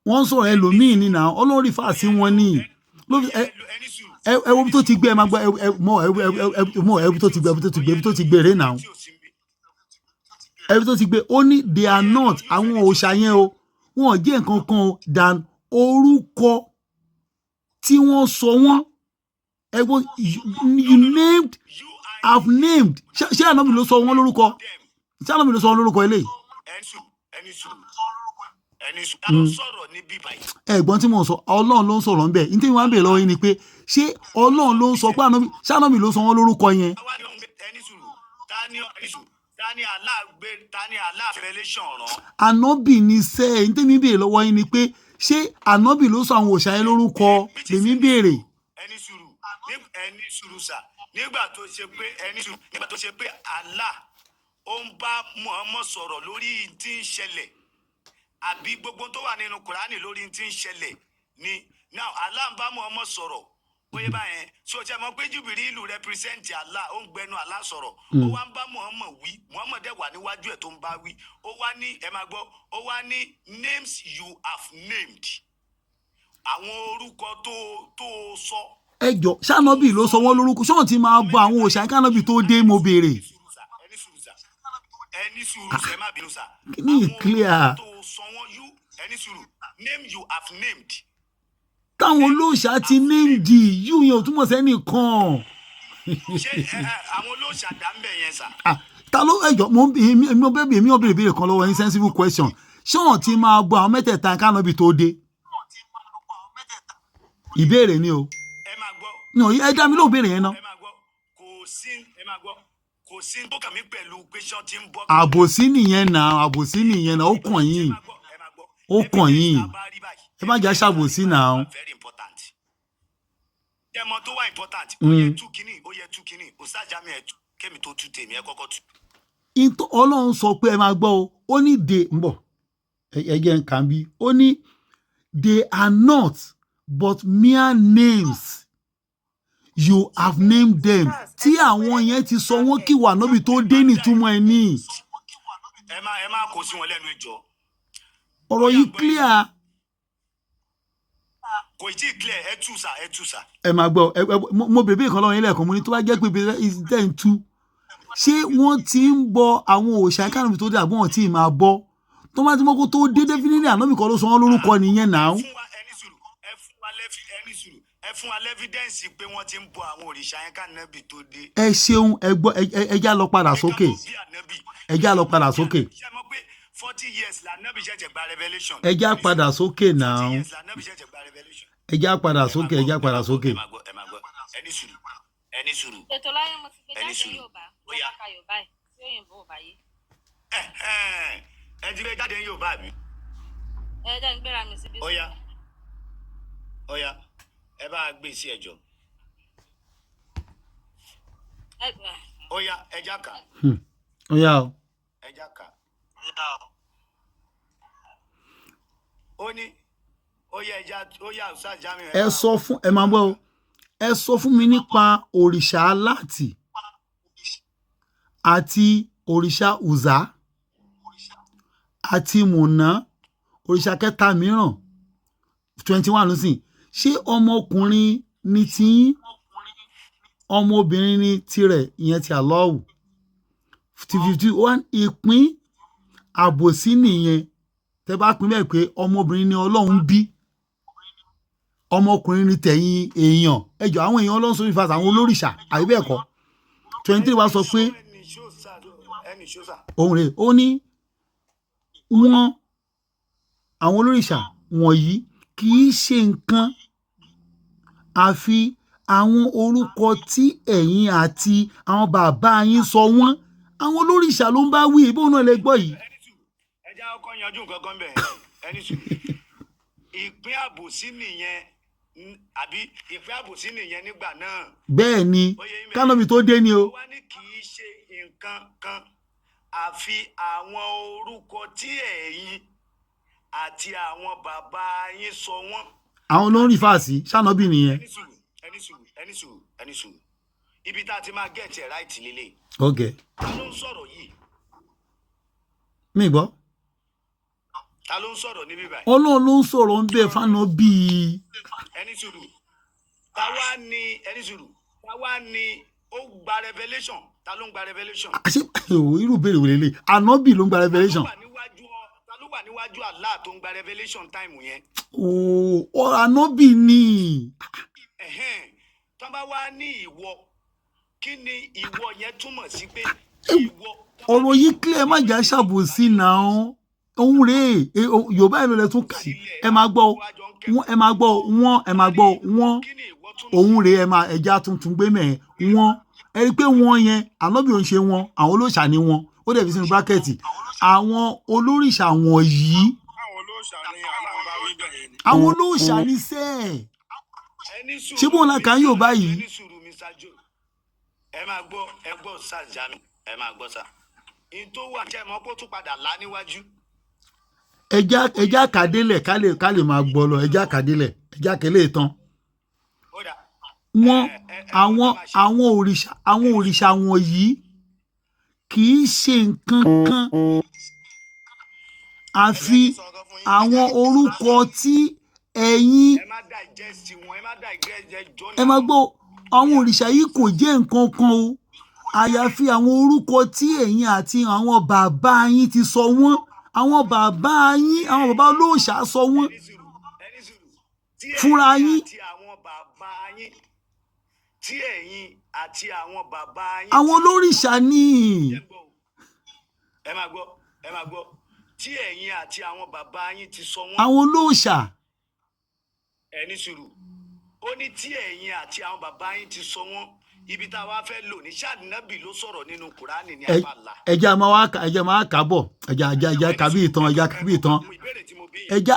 wọ́n ń sọ̀rọ̀ ẹlòmíì ni nà, Ọlọ́run refer sí wọn ní ló fi ẹ Ẹni sùúrù. Ẹ wo bí tó ti gbé, ẹ máa gbọ́, ẹ mọ ẹ ẹ mọ ẹ bí tó ti gbé, ẹ bí tó ti gbé, ẹ bí tó ti gbé rè náà. Tí ò sí ń bí. Ẹ bí tó ti gbé, ó ní they are not, àwọn òòṣà yẹn o, wọn ò jẹ́ nǹkan kan o than orúkọ tí wọ́n sọ wọ́n. Ẹ wo you named You and have named. Ṣé ànábì ló sọ wọ́n lórúkọ? them. Ṣé ànábì ló sọ wọ́n lórúkọ eléyìí? Ẹni sùúrù, ẹni sùúrù, ẹni sùúrù. Ta ló sọ̀rọ̀ níbí báyìí? Ẹ̀gbọ́n tí mò ń sọ, Ọlọ́run ló ń sọ̀rọ̀ ń bẹ̀ ní tí wọ́n á bèèrè lọ́wọ́ yín ni pé ṣé Ọlọ́run ló ń sọ pé ànábì, ṣé ànábì ló sọ wọ́n lórúkọ yẹn? Àwa ni ẹni sùúrù, ta ni ẹni sùúrù, ta ni Allah gbé, ta ni Allah revelation rán? Ànábì ní sẹ́ ẹ̀ ní tí mi bèèrè lọ́wọ́ yín ni pé ṣé ànábì ló sọ àwọn òòṣà yẹn lórúkọ lèmi béèrè. Ẹni sùúrù, ẹni sùúrù sà. Nígbà tó ṣe pé, ẹni sùúrù, nígbà tó ṣe pé Allah ó ń bá Muhammad sọ̀rọ̀ lórí tí ń ṣẹlẹ̀ àbí gbogbo tó wà nínú Kùránì lórí tí ń ṣẹlẹ̀ ni. Now Allah ń bá Muhammad sọ̀rọ̀ bóyá báyẹn so ṣe mọ̀ pé Jùbìrìlù represent Allah, ó ń gbẹnu Allah sọ̀rọ̀, ó wá ń bá Muhammad wí. Muhammad dẹ̀ wà níwájú ẹ̀ tó ń bá wí. Ó wá ní, ẹ máa gbọ́, ó wá ní names you have named, àwọn orúkọ tó sọ. Ẹ jọ, ṣànábì ló sọ wọ́n lórúkọ? Ṣé wọ́n ti máa bọ àwọn òòṣà yẹn kánábì tó dé? Mo béèrè. Ẹni sùúrù sà, ẹni sùúrù sà, ẹ má bínú sà. Kí ni Àwọn clear? orúkọ tó sọ wọ́n, you, ẹni sùúrù, name you have named. Táwọn olóòṣà ti named, you yẹn ò túmọ̀ sẹ́nìkan. Ṣé ẹ àwọn olóòṣà olóòṣà dá ń bẹ̀ yẹn sà. Ah, ta ló ẹjọ mo ń èmi ò bẹ̀rẹ̀ èmi ò bèrè ìbéèrè kan lọ́wọ́ yín, sensible question. Ṣé wọ́n ti máa bọ àwọn mẹ́tẹ̀ẹ̀ta kánábì tó dé? Ìbéèrè ni o. Ẹ máa gbọ́. No, ẹ dá mi lóhùn béèrè yẹn náà. Ẹ máa gbọ́, kò sí, ẹ máa gbọ́, kò sí tó kàn mí pẹ̀lú pé ṣé wọ́n ti ń bọ́. Àbòsí nìyẹn náà, àbòsí nìyẹn náà, ó kàn yín. Ẹ máa gbọ́, ẹ máa gbọ́. Ó kàn yín. Evidence tá a bá rí báyìí, Ẹ má jẹ́ àṣàbòsí náà. very important. Ẹ mọ tó wà important. Ó yẹ tú kínní, ó yẹ tú kínní. Ustaz Jamiu, ẹ tú kémi tó tú tèmi, ẹ kọ́kọ́ tú. Ọlọ́run sọ pé, ẹ máa gbọ́ o, ó ní they ń bọ̀, ẹ jẹ́ n kàn bí ó ní they are not but mere names you have named them, tí àwọn yẹn ti sọ wọ́n kí wà nóbi tó dé, nítumọ̀ ẹ̀ ní. Ẹ má kó sí wọn lẹ́nu ìjọ. Ọ̀rọ̀ yìí clear. Kò tí ì clear, ẹ tú sà, ẹ tú sà. Ẹ máa gbọ́, ẹ mo bèbè kan lọ́wọ́ yín lẹ́ẹ̀kan, mo ní tó bá jẹ́ pé ibi tẹ́ ń tú, ṣé wọ́n ti ń bọ àwọn òòṣà kánòbì tó dé, àbọ̀ wọn tí ì máa bọ́ tó bá ti mọ́ kó tó dé? Definitely ànábì kan ló sọ wọ́n lórúkọ nìyẹn náà. Fún wa, ẹni sùúrù, ẹ fún wa lẹ́fí, ẹni sùúrù, ẹ fún wa l'evidence pé wọ́n ti ń bọ àwọn òrìṣà yẹn kánàbì tó dé. Ẹ ṣeun, ẹ gbọ́, ẹ já lọ padà sókè. Bí ànábì. Ẹ já lọ padà sókè. Ṣé mọ̀ pé 40 years lànábì ṣẹ̀ṣẹ̀ gba revelation? Ẹ já padà sókè náà. 40 years lànábì ṣẹ̀ṣẹ̀ gba revelation. Ẹ já padà sókè, ẹ já padà sókè. Ẹ máa gbọ́, ẹ máa gbọ́, ẹni sùúrù, ẹni sùúrù. Ètò láyé mo ti gbé Ẹni jáde sùúrù. Yorùbá. Ó yá. Wọ́n bá ka Yorùbá ẹ̀ tí òyìnbó ò bá yé. Ẹ ẹ ẹ ti gbé jáde ní Yorùbá mi. Ẹ jẹ́ ń gbéra mi síbí. Ó yá, ó yá, ẹ bá a gbé sí ẹjọ́. Ẹ Ó yá, ẹ já kà. Ó yá o. Ẹ já kà. Ó ní ó yá, ẹ já, ó yá, Ustaz Jamiu. Ẹ sọ fún, ẹ máa gbọ́ o, ẹ sọ fún mi nípa òrìṣà aláàtì àti òrìṣà ùzá àti mùnà, òrìṣà kẹta mìíràn. 21 lọ́sìn, ṣé ọmọkùnrin ni tiyín, ọmọbìnrin ni tirẹ̀, ìyẹn ti Allahu? Ti 51, ìpín àbòsí nìyẹn tẹ bá pín bẹ́ẹ̀ pé ọmọbìnrin ni Ọlọ́run bí, ọmọkùnrin ni tẹ̀yìn èèyàn. Ẹjọ́ àwọn èèyàn Ọlọ́run sórí fàṣà àwọn olórìṣà, àbí bẹ́ẹ̀ kọ́? 23 wa sọ pé Ẹni ṣó sà, ẹni ṣó sà. Òun rè, ó ní wọ́n àwọn olórìṣà wọ̀nyí kì í ṣe nǹkan àfi àwọn orúkọ tí ẹ̀yin àti àwọn bàbá yín sọ wọ́n. Àwọn olórìṣà ló ń bá wí, ìbò náà lè gbọ́ yìí. Ẹni sùúrù, ẹ já ọkọ yanjú nǹkan kan bẹ́ẹ̀. Ẹni sùúrù, ìpín àbòsí nìyẹn, àbí ìpín àbòsí nìyẹn nígbà náà? Bẹ́ẹ̀ ni, kánọ́bì tó dé ni o. Ó wá ní kì í ṣe nǹkan kan àfi àwọn orúkọ tí ẹ̀yin àti àwọn bàbá yín sọ wọ́n. Àwọn ló ń rí fàásì sànọ́bì nìyẹn. Ẹni sùúrù, ẹni sùúrù, ẹni sùúrù, ẹni sùúrù, ibi tá a ti máa get it right lélẹ̀. Ok. Ta ló ń sọ̀rọ̀ yìí? Mi gbọ́. Ta ló ń sọ̀rọ̀ níbí báyìí? Ọlọ́run ló ń sọ̀rọ̀ ń bẹ̀ fànọ́bì. Ẹni sùúrù, ta wá ní, ẹni sùúrù, ta wá ní ó gba revelation? Ta ló ń gba revelation? Àṣé irú ìbéèrè wò lélẹ̀? Ànábì ló ń gba revelation. Ta ló wà níwájú ta ló wà níwájú Allah tó ń gba revelation time yẹn? Ooo, ànábì ni. Ẹ̀hẹ́n, tó bá wá ní ìwọ, kí ni ìwọ yẹn túmọ̀ sí pé ìwọ? Ọ̀rọ̀ yìí clear, má jà ṣàbòsí náà. Òun rèé, Yorùbá ìlú rẹ tún kà yìí. Ẹ máa gbọ́ wọ́n, ẹ máa gbọ́ wọ́n, ẹ máa gbọ́ wọ́n. Kí ni ìwọ túmọ̀? Òun rèé, ẹ máa ẹja tuntun gbé mẹ́ẹ̀ wọ́n. Ẹ rí i pé wọ́n yẹn, ànábì ò ń ṣe wọn, àwọn olóòṣà ni wọn. Ó dẹ̀ fi sínú bracket àwọn olórìṣà wọ̀nyí. Àwọn olóòṣà ni aláǹbá wí bẹ́ẹ̀ ni. Àwọn olóòṣà ní sẹ́ẹ̀. Ẹni sùúrù. Ṣé bóun la kà ń Yorùbá yìí? Ẹni sùúrù, Mr. Joe, ẹ máa gbọ́, ẹ gbọ́ Ustaz Jamiu, ẹ máa gbọ́ sá in tó wà jẹ́ mọ́ kó tún padà lá níwájú. Ẹja kàdélẹ̀, ká lè máa gbọ́ lọ. Ẹja kàdélẹ̀, ẹja kẹlẹ́ tán. Ó dà. Wọ́n àwọn òrìṣà wọ̀nyí kì í ṣe nǹkan kan àfi àwọn orúkọ tí ẹ̀yin Ẹ má digest wọn, ẹ má digest, ẹ jọ. Ẹ máa gbọ́, àwọn òrìṣà yìí kò jẹ́ nǹkan kan o, àyàfi àwọn orúkọ tí ẹ̀yin àti àwọn bàbá yín ti sọ wọ́n. Àwọn bàbá yín, àwọn bàbá olóòṣà sọ wọ́n Ẹni sùúrù, ẹni sùúrù, tí fúnra ẹ̀yin yín. àti àwọn bàbá yín Tí ẹ̀yin àti àwọn bàbá yín Àwọn olórìṣà ní. Ẹ gbọ́ o. Ẹ máa gbọ́, ẹ máa gbọ́. Tí ẹ̀yin àti àwọn bàbá yín ti sọ wọ́n. Àwọn olóòṣà. Ẹ ní sùúrù. Ó ní tí ẹ̀yin àti àwọn bàbá yín ti sọ wọ́n. Ibi tá a wá fẹ́ lò ní ṣáàdínábì ló sọ̀rọ̀ nínú Kùránì ní abala. Ẹja máa wá ẹja máa kà bọ̀, ẹja kàbí ìtàn, ẹja kàbí ìtàn. Ìbéèrè tí mo bí yín. Ẹja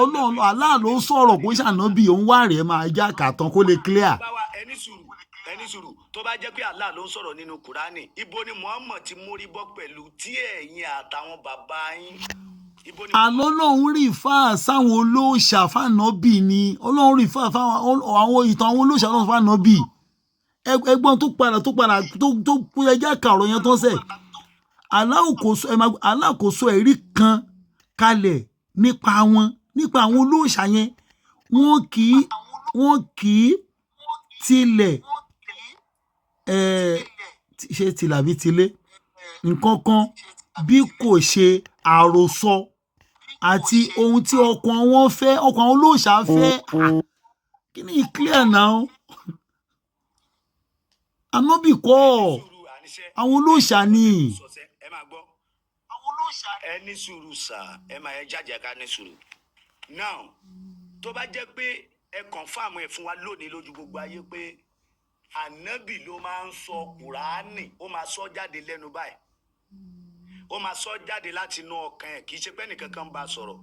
Ọlọ́run Allah ló sọ̀rọ̀, kó ṣànábì òun wá rèé máa ẹja kà tán kó lè clear. Bá wa, ẹ ní sùúrù, ẹ ní sùúrù. Tó bá jẹ́ pé Allah ló ń sọ̀rọ̀ nínú Kùránì, ibo ni Muhammad ti mórí bọ́ pẹ̀lú tí ẹ̀yin àtàwọn bàbá yín, ibo ni? Àlọ́ Ọlọ́run rí fáà sáwọn olóòṣà fànàbì ni. Ọlọ́run rí fáà fáwọn àwọn ìtàn àwọn olóòṣà náà fànàbì. Ẹgbọ́n tó padà tó ẹjá kà ọ̀rọ̀ yẹn tó ń sẹ̀. Allah kò sọ, ẹ máa gbọ́, Allah kò sọ ẹ̀rí kan kalẹ̀ nípa wọn, nípa àwọn olóòṣà yẹn. Wọ́n kì í tilẹ̀ ẹ̀ ṣe tilẹ̀ àbí tilé nǹkan kan bí kò ṣe àròsọ àti ohun tí ọkàn wọn fẹ́, ọkàn àwọn olóòṣà fẹ́. Ah, kí ni clear now? Ànábì kọ́, Sùúrù, àníṣe àwọn olóòṣà ni. Sọsẹ, ẹ máa gbọ́, ẹ ní sùúrù sà, ẹ máa ẹ jáde ká ní sùúrù. Now, tó bá jẹ́ pé ẹ confirm ẹ fún wa lónìí lójú gbogbo ayé pé ànábì ló máa ń sọ Kùránì, ó máa sọ jáde lẹ́nu báyìí, ó máa sọ jáde láti inú ọkàn ẹ̀, kì í ṣe pé ẹnìkankan ń bá a sọ̀rọ̀,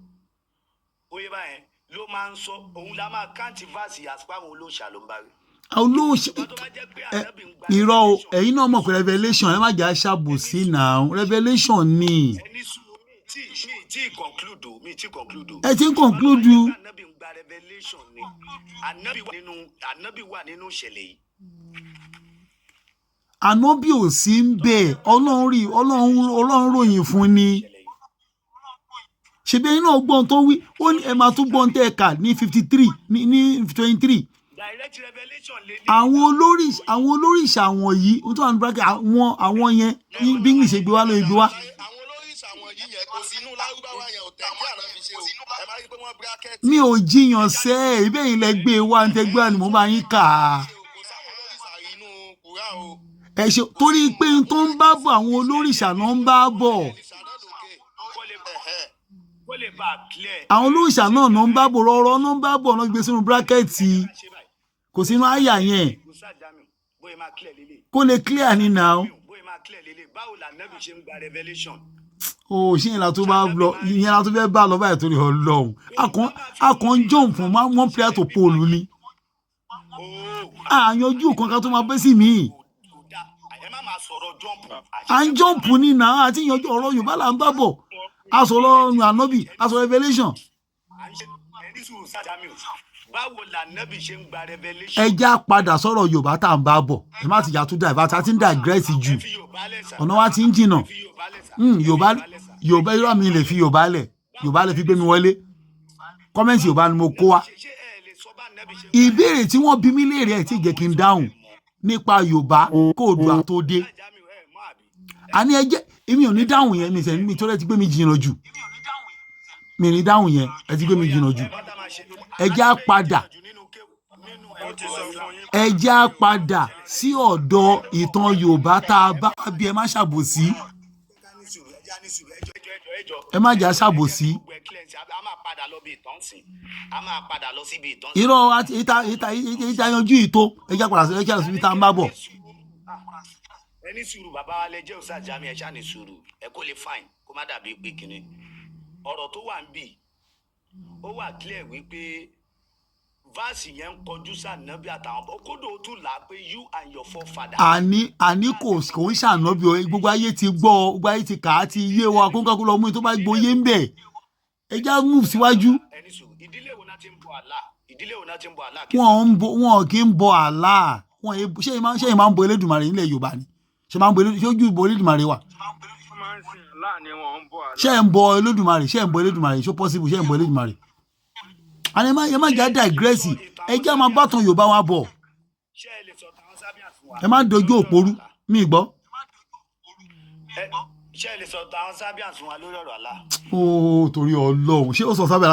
ó yẹ báyẹn ló máa ń sọ, òun la máa count verse àsìkò àwọn olóòṣà ló ń bá rí. Àwọn olóòṣà. Ṣùgbọ́n tó bá jẹ́ pé Ẹ ànábì ń gba irọ́ o. revelation, Ẹ̀yin náà mọ̀ pé revelation, ẹ má jẹ́ aṣàbòsí náà, revelation ni. Ẹni sùúrù, mi tí conclude o, mi tí conclude o. Ẹ ti ń conclude. Ṣùgbọ́n tó bá jẹ́ pé ànábì ń gba revelation ni, ànábì wà nínú ìṣẹ̀lẹ̀ yìí. Ànábì ò sí ń bẹ̀, Ọlọ́run rí, Ọlọ́run ròyìn fún ni. Ìṣẹ̀lẹ̀ yìí. Ṣebí ẹ̀yin náà gbọ́n tó wí, ó ní ẹ máa tún gbọ́n tẹ́ ẹ kà ní 53 ní 23. Direct revelation lè ní. Àwọn olóríṣà wọ̀nyí, ó tó wà ní bracket, àwọn yẹn bí English ṣe gbé wá lóye gbé wá. Àwọn olóríṣà wọ̀nyí yẹn, kò sí inú lárúbáwá yẹn, ò tẹ̀ kí àná fi ṣe o. Ẹ máa rí pé wọ́n bracket. Mi ò jiyàn sẹ́ ẹ̀, ibẹ̀ yìí lẹ gbé wá, ń tẹ́ gbé wá ni mo máa yín kà á. Kò sáwọn olóríṣà inú Kùrán o. Ẹ ṣe torí pé n tó ń bá bọ̀, àwọn olóríṣà náà ń bá bọ̀. Olóríṣà náà lókè. Ẹ̀hẹ́. Kó lè bá a clear. Àwọn olóríṣà náà ń bá bọ̀, rọrọ náà ń bá bọ̀, náà gbé sínú bracket, Ṣe báyìí. kò sínú àyà yẹn. Musa Jamiu, bóyá máa clear lélẹ̀. Kó lè clear ni now. Bóyá máa clear lélẹ̀, báwo lànábì ṣe ń gba revelation? O ṣé yẹn la tó bá lọ, ìyẹn la tó fẹ́ bá lọ báyìí? Torí Ọlọ́run, akàn ń jump from one player to pole ni. Ooo. Àyànjú kan ká tó máa bẹ́ sí mi. Kò dáa, ẹ má máa sọ̀rọ̀ jump. À ń jump ní náà, àti ìyànjú ọ̀rọ̀ Yorùbá là ń bá bọ̀, a sọ̀rọ̀ ànábì, a sọ̀rọ̀ revelation. À ń ṣe, ẹ ní sùúrù, Musa Jamiu, báwo lànábì ṣe ń gba revelation? Ẹ já padà sọ̀rọ̀ Yorùbá tá à ń bá bọ̀, ẹ má ti jà tún divert, a ti ń digress jù. Ẹ fi Yorùbá lẹ̀ sà. Ọ̀nà wa ti ń jìnà. Ẹ fi Yorùbá lẹ̀ sà. Yorùbá, Yorùbá, irọ́, mi lè fi Yorùbá lẹ̀, Yorùbá lè fi gbé mi wọlé. Comment Yorùbá ni mo kó wa. Ṣé ẹ lè sọ bá ànábì ṣe ń Ìbéèrè tí wọ́n bí mí léèrè ẹ̀ tí jẹ́ kí n dáhùn nípa Yorùbá kóòdù àtòdé. Musa Jamiu, ẹ mọ̀ àbí? Àní ẹ jẹ́ èmi ò ní dáhùn yẹn, mi sẹ́ni mi tó rẹ̀ ti gbé mi jìnnà jù, mi ní dáhùn yẹn, ẹ ti gbé mi jìnnà jù. Ẹ jẹ́ á padà. Mo ti sọ fún yín. Ẹ jẹ́ á padà sí ọ̀dọ̀ ìtàn Yorùbá tá a bá bí. Ẹ má ṣàbòsí, ẹ má jà ṣàbòsí. A máa padà lọ bí ìtàn sìn, a máa padà lọ síbi ìtàn sìn. Irọ́, àti ìta yanjú ìtò, ẹ jẹ́ á padà sí, ẹ jẹ́ á síbi tá a ń bá bọ̀. Ẹ ní sùúrù, bàbá wa lẹ jẹ́ Ustaz Jamiu, ẹ ṣáà ní sùúrù, ẹ kó lè fine, kó má dàbí pé kínní. Ọ̀rọ̀ tó wà ń bì, ó wà clear wípé verse yẹn ń kọjú sànàbí àtàwọn kódò, ó tún là á pé you and your forefather. Àní kò ń ṣànábì o. Gbogbo ayé ti gbọ́ ọ, gbogbo ayé ti kà á, ti yé wa, kó ń kákó lọ mú in tó bá gbóyé ń bẹ̀. Ẹ já move síwájú. Ẹni sùúrù, ìdílé wo náà ti ń bọ Allah? Ìdílé wo náà ti ń bọ Allah? Wọn ń bọ, wọn kì í bọ Allah. Wọn ṣé ìmáa ń bọ Elédùmarè nílẹ̀ Yorùbá ni? Ṣé máa ń bọ ṣé ojú ìbò Elédùmarè wà? Wọ́n máa ń sin Allah ni, wọ́n ń bọ Allah. Ṣé ẹ̀ ń bọ Elédùmarè? Ṣé ẹ̀ ń bọ Elédùmarè? Ṣó possible? Ṣé ẹ̀ ń bọ Elédùmarè? Àní ẹ má já digress, ẹ jẹ́ máa bá tan Yorùbá wa bọ̀. Ṣé ẹ lè sọ tàwọn sábíà fún wa? Ẹ má dojú òpòrú mi gbọ́. Ẹ Ṣé ẹ lè sọ àwọn Sabians fún wa lórí ọ̀rọ̀ Allah? Ó torí Ọlọ́run, ṣé ó sọ Sabian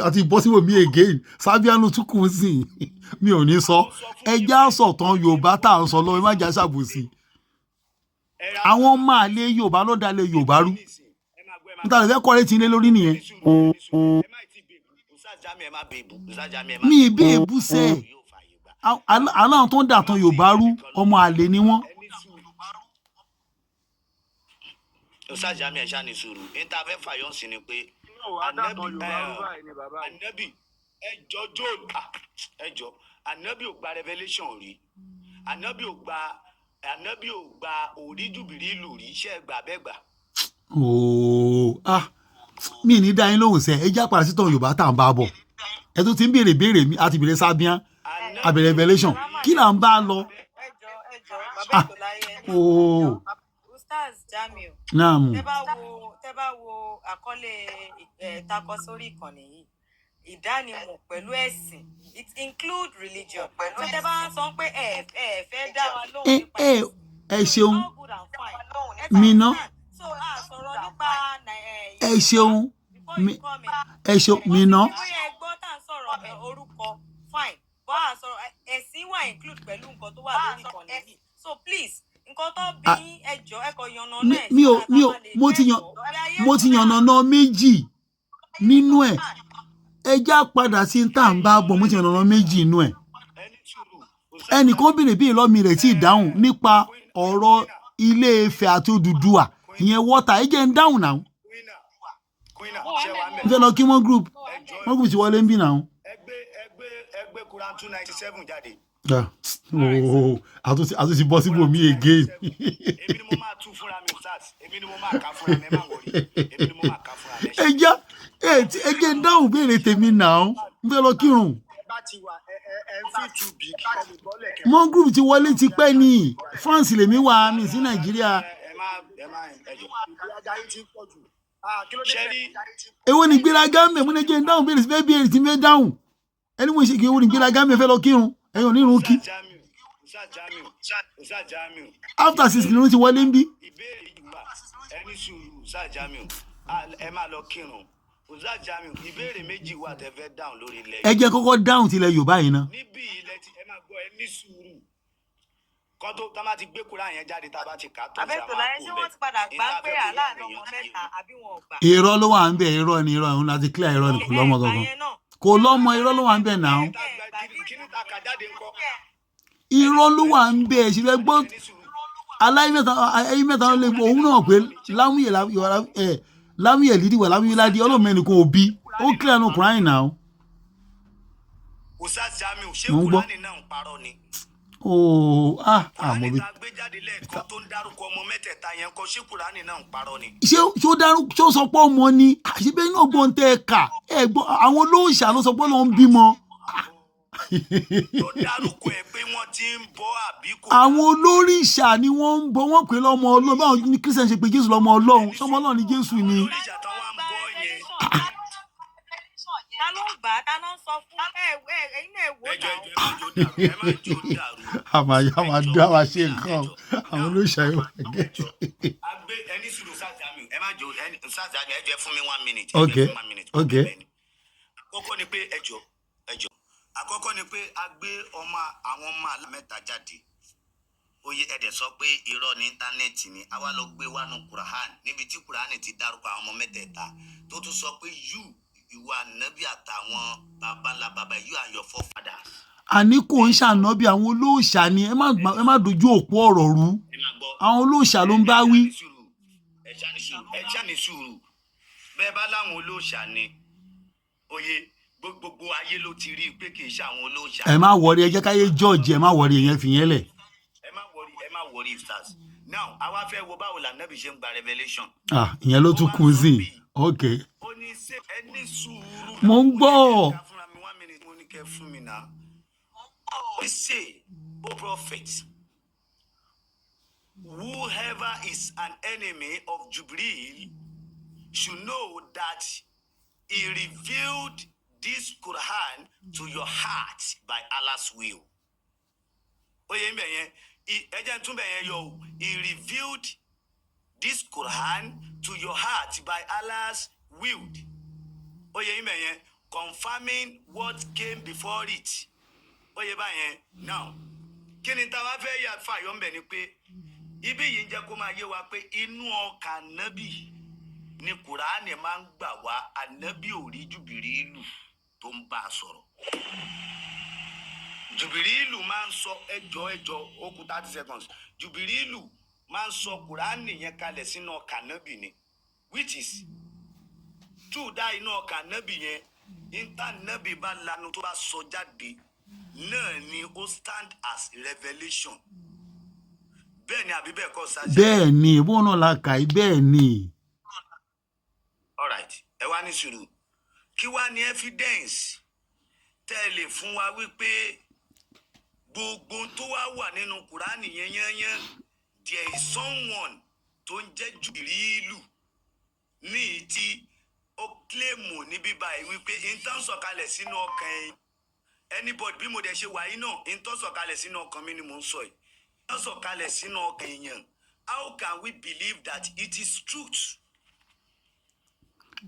àti bọ́ síbò mí again? Sabian ló tún kù sí i. Mi ò ní sọ. Ẹ já sọ̀tàn Yorùbá tá à ń sọ lọ́wọ́, ẹ má já ṣàbòsí. Àwọn ọmọ àlè Yorùbá ló dalẹ̀ Yorùbá rú. Níta lè fẹ́ kọ́ létí ilé lórí nìyẹn. Ẹ má ti bèbú Ustaz Jamiu, ẹ má bèbú Ustaz Jamiu, ẹ má Mi ì bèbú sẹ́ ẹ̀. Aláwọn tó ń dàtàn Yorùbá rú, ọmọ àlè ni wọ́n. Ustaz Jamiu, ẹ ṣáà ní sùúrù. Níta fẹ́ fàyọ̀ sí ni pé Inú wa dàtọ̀ Yorùbá rú báyìí ni bàbá yìí. Anabi, ẹjọ John, ẹjọ, Anabi ò gba revelation rí. Anabi ò gba òrí jùbìrí ìlú rí. Ṣe é gbà bẹ́ẹ̀ gbà? Ooo, ah, mi ní dá yín lóhùn sẹ́. Ẹ já padà sí tàn Yorùbá tá à ń bá bọ̀. Ẹ tún ti ń béèrè béèrè mi. Àti béèrè Sabian, àbẹ̀rẹ̀ revelation, kí là ń bá lọ? Ẹ jọ, ẹ jọ, bàbá Ah. ètò láyé ẹni. Ooo. Ustaz Jamiu, Naam. tẹ bá wo àkọlé ẹ takọ sórí ìkànnì yìí, ìdánimọ̀ pẹ̀lú ẹ̀sìn, it include religion. So tẹ bá ń sọ pé ẹ fẹ́ dá wa lóhùn Ẹ nípa ẹ ẹ̀sìn, ẹ ṣeun. all good and fine. Ẹ Mina. understand. So a sọ̀rọ̀ nípa Ẹ ṣeun. Before you come in. Ẹ ṣeun, Mina. Bóyá ẹ gbọ́ tá à ń sọ̀rọ̀ orúkọ, fine, bọ́ à sọ̀rọ̀ ẹ̀sìn wà include pẹ̀lú nǹkan tó wà lórí ìkànnì yìí. So please, nǹkan tó bí yín, ẹ jọ̀ọ́, ẹ kàn yànnà náà. Mi ò mo ti yànnàná méjì nínú ẹ̀. Ẹ já padà sí tá à ń bá bọ̀. Mo ti yànnàná méjì nínú ẹ̀. Ẹnìkan béèrè bí ìlọ́mi rẹ̀ tí ì dáhùn nípa ọ̀rọ̀ Ilé Ifẹ̀ àti Odùduwà, ìyẹn wọ́tà. Ẹ jẹ́ ń dáhùn náà. N fẹ́ lọ kí wọ́n group, wọ́n group ti wọlé ń bì náà. Ẹgbẹ́ Quran 297 jáde. Ah, oh, àtúntì bọ́ síbò mí again. Èmi ni mo máa tú fúnra mi, Ustaz. Èmi ni mo máa kà fúnra mi, ẹ má worry. Èmi ni mo máa kà fúnra mi. Ẹ já ẹ jẹ́ ń dáhùn béèrè tèmi náà, n fẹ́ lọ kírun. Bá ti wà ẹ ẹ ẹ ń fi tù bí kí ẹ lè bọ́lẹ̀ kẹ́. Mọ́ group ti wọlé ti pẹ́ ní France, lèmi wà mí sí Nàìjíríà. Ẹ má ẹ má ẹ jọ. Ìgbéraga yín ti ń pọ̀ jù. Ah, kí ló dé? Ṣé rí Èwo ni gbéraga ń bẹ̀? Mo ní jẹ́ ń dáhùn béèrè sí fẹ́ béèrè tí ń fẹ́ dáhùn. Ẹni mo ṣe kí èwo ni gbéraga ń bẹ̀? Fẹ́ lọ kírun, ẹ̀yin ò ní irun kí. Ustaz Jamiu, Ustaz Jamiu, Ustaz Jamiu. After 6 ni irun ti wọlé ń bí. Ìbéèrè yìí wà, ẹni sùúrù, Ustaz Jamiu. Ẹ má lọ kírun. Ustaz Jamiu, ìbéèrè méjì wà tẹ́ fẹ́ dáhùn lórí ilẹ̀. Ẹ jẹ́ kọ́kọ́ dáhùn tilẹ̀ Yorùbá yìí ná. Níbí ilẹ̀ tí ẹ máa gbọ́, ẹ ní sùúrù kọ́ tó tá bá ti gbé Kúránì yẹn jáde, tá a bá ti kà á tán sí, Àbẹ́tò a máa láyé, kú ṣé wọ́n bẹ́ẹ̀. ti padà gbà Ìta pé fẹ́ kó Allah yé lọ́mọ èèyàn mẹ́ta àbí wọn ò gbà? Irọ́ ló wà ń bẹ̀, irọ́ ni, irọ́ òun láti clear, irọ́ ni, kò lọ́mọ gangan, kò lọ́mọ, irọ́ ló wà ń bẹ̀ náà. Kí ni ta kà jáde ńkọ́? Irọ́ ló wà ń bẹ̀. Ṣe fẹ́ gbọ́ aláyé mẹ́ta, ayé mẹ́ta ló lè gbọ́ òun náà pé lámúyẹ̀ lámúyẹ̀ lídìí wà lámúyẹ̀ ládìí ọlọ́mọ ẹnìkan òbí ó clear nù Kùránì náà. Ustaz Jamiu, ṣé Mo ń gbọ́. Kúránì náà ń parọ́ ni? Ooo, ah, àmọ́ Kúránì bí tá a gbé jáde lẹ́ẹ̀kan tó ń dárúkọ ọmọ mẹ́tẹ̀ẹ̀ta yẹn kọ́, ṣé Kúránì náà ń parọ́ ni? Ṣé ó dárú, ṣé ó sọ pé ọmọ ni? Àṣìbẹ́ inú ọgbọ́n tẹ́ ẹ kà ẹ gbọ́, àwọn olóòṣà ló sọ pé ló ń bímọ. Tó dárúkọ ẹ pé wọ́n ti ń bọ́ àbí kò? Àwọn olórìṣà ni wọ́n ń bọ, wọ́n pè lọ́mọ Ọlọ́run. Báwọn ní Christian ṣe pé Jésù lọ́mọ Ọlọ́run, sọmọ Ọlọ́run ni Jésù ni. Olóríṣà táwọn ń bọ́ yẹn. Ta ló ń gbà á? Ta ló ń sọ fún ẹ? Ẹ ẹ̀yin náà, ẹ wò Ẹjọ, náà. ẹjọ, ẹ má jó dàrú, ẹ má jó dàrú. Àmà àmà dá wa ṣe nǹkan, àwọn olóòṣà yóò wà gẹ́tì. Agbe ẹni sùúrù, Ustaz Jamiu, ẹ má jó ẹni. Ustaz Jamiu, ẹ jẹ́ fún mi one minute. Ẹ jẹ́ fún one minute. Àkọ́kọ́ ni pé, ẹjọ, ẹjọ, àkọ́kọ́ ni pé a gbé ọmọ àwọn ọmọ àlá mẹ́ta jáde. Oye, ẹ̀dẹ̀ sọ pé irọ́ ní internet ni. Àwa lọ gbé wánu Quran níbi tí Quran ti dárúkọ àwọn ọmọ mẹ́tẹ̀ẹ̀ta, tó tún sọ pé you, ìwà ànábì àtàwọn babalá baba, you and your forefathers. Àní kò ń ṣànábì, àwọn olóòṣà ni. Ẹ má dojú òpó ọ̀rọ̀ rú. Ẹ máa gbọ́. Àwọn olóòṣà ló ń bá wí. Ẹ ṣáà ní sùúrù, ẹ ṣáà ní sùúrù. Bẹ́ẹ̀ bá láwọn olóòṣà ni, oye, gbogbo ayé ló ti rí i pé kì í ṣe àwọn olóòṣà. Ẹ má worry, ẹ jẹ́ káyé jọ́ọ̀jì, ẹ má worry, ìyẹn fìyẹn lẹ̀. Ẹ má worry, ẹ má worry, stars. Now, àwa fẹ́ wo báwo lànàbì ṣe ń gba revelation. Ah, ìyẹn ló tún kù sí i. Ok. Ó ní ṣe ẹ ní sùúrù. Mo ń gbọ́. Fúnra mi, one minute, mo ní kẹ́ fún mi náà. Ó ṣe, O prophet, whoever is an enemy of Jubril should know that he revealed this Quran to your heart by Allah's will. Ó yẹ ń bẹ̀ yẹn, ẹ jẹ́ n tún bẹ̀ yẹn yọ o. He revealed this Quran to your heart by Allah's will. Ó yẹ yín mẹ̀yẹn, confirming what came before it. Ó yẹ báyẹn. Now, kí ni táwa fẹ́ yà fàyọ̀ ńbẹ̀ ni pé ibi yìí ń jẹ́ kó máa yé wa pé inú ọkàn ànábì ni Kùránì máa ń gbà wá. Ànábì ò rí Jùbìrìlù tó ń bá a sọ̀rọ̀. Jùbìrìlù máa ń sọ, ẹjọ́ ẹjọ́, ó kù 30 seconds. Jùbìrìlù máa ń sọ Kùránì yẹn kalẹ̀ sínú ọkàn ànábì ni, which is tú dá inú ọkàn ànábì yẹn. Ìtànábì bá lanu tó bá sọ jáde náà ni ó stand as revelation. Bẹ́ẹ̀ ni àbí bẹ́ẹ̀ kọ́, sájà? Bẹ́ẹ̀ ni, ìbọn náà la kà í, bẹ́ẹ̀ ni. Alright, ẹ wá ní sùúrù. Kí wá ní evidence tẹ́ ẹ lè fún wa wípé gbogbo tó wá wà nínú Kùránì yẹn yẹn, there is someone tó ń jẹ́ Jùbìrìlù ní ìyí tí ó claim ní bíbá yìí wípé ìtàn sọ̀kalẹ̀ sínú ọkàn ẹ̀ anybody? Bí mo dẹ̀ ṣe wà yìí náà, ìtàn sọ̀kalẹ̀ sínú ọkàn mi ni mò ń sọ yìí. Ìtàn sọ̀kalẹ̀ sínú ọkàn èèyàn, how can we believe that it is truth?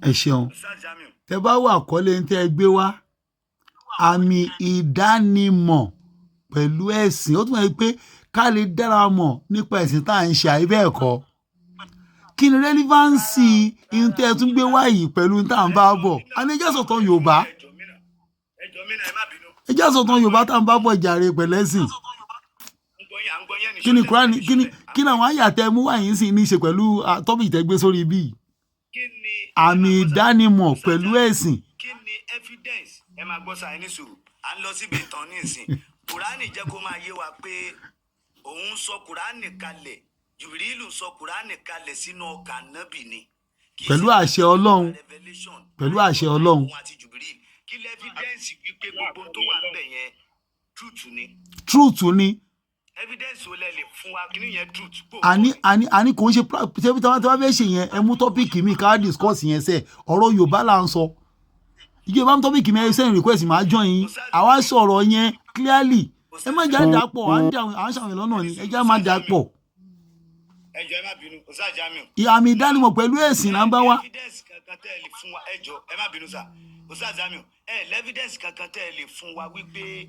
Ẹ ṣeun. Ustaz Jamiu. Tẹ bá wà àkọlé ń tẹ ẹ gbé wá, àmì ìdánimọ̀ pẹ̀lú ẹ̀sìn, ó túmọ̀ sí pé ká lè dára mọ̀ nípa ẹ̀sìn tá à ń ṣe, àyè bẹ́ẹ̀ kọ́? Kí ni relevance ihun tẹ́ ẹ tún gbé wá yìí pẹ̀lú tá à ń bá bọ̀? Àní ẹjẹ́ sọ̀tàn Yorùbá. Ẹjọ́ mi náà, ẹ má bínú. Ẹjẹ́ sọ̀tàn Yorùbá tá à ń bá bọ̀ jàre pẹ̀lẹ́sìn. À ń gbọ́ yẹn. Kí ni Kúránì, kí ni àwọn àyà tẹ́ mú wá yìí sì ní í ṣe pẹ̀lú topic tẹ́ gbé sórí ibí yìí? Kí ni Àmì ìdánimọ̀ pẹ̀lú ẹ̀sìn. Kí ni evidence? Ẹ máa gbọ́ sáyẹn, ní sùúrù, à ń lọ síbi ìtàn ní ìsìn. Kùránì jẹ́ kó máa yé wa pé òun sọ Kùránì kalẹ̀, Jùbìrìlù sọ Kùránì kalẹ̀ sínú ọkàn nábì ni. Kì í Pẹ̀lú ṣe àṣẹ Ọlọ́run. revelation. Pẹ̀lú àṣẹ Ọlọ́run. Òun àti Jùbìrìlù, kí lẹ́ evidence wípé gbogbo tó wà níbẹ̀ yẹn truth ni? Truth ni. Evidence wo lẹ lè fún wa kí ni yẹn truth? Àní kò ń ṣe ṣé bí tí wọ́n fẹ́ ṣe yẹn, ẹ mú topic mi ká discuss yẹn sẹ́. Ọ̀rọ̀ Yorùbá là ń sọ. Ìjọba mú topic mi, ẹ send request, máa join yín, àwa sọ̀rọ̀ yẹn clearly. Ẹ má jà dà pọ̀, à ń dà, à ń ṣàwọn lọ́nà ni, ẹ já má dà pọ̀. Ẹ jọ̀ọ́, ẹ má bínú, Ustaz Jamiu. Àmì ìdánimọ̀ pẹ̀lú ẹ̀sìn là ń bá wá. Evidence kankan tẹ́ ẹ lè fún wa? Ẹ jọ̀ọ́, ẹ má bínú sá, Ustaz Jamiu, ẹ l'evidence kankan tẹ́ ẹ lè fún wa wípé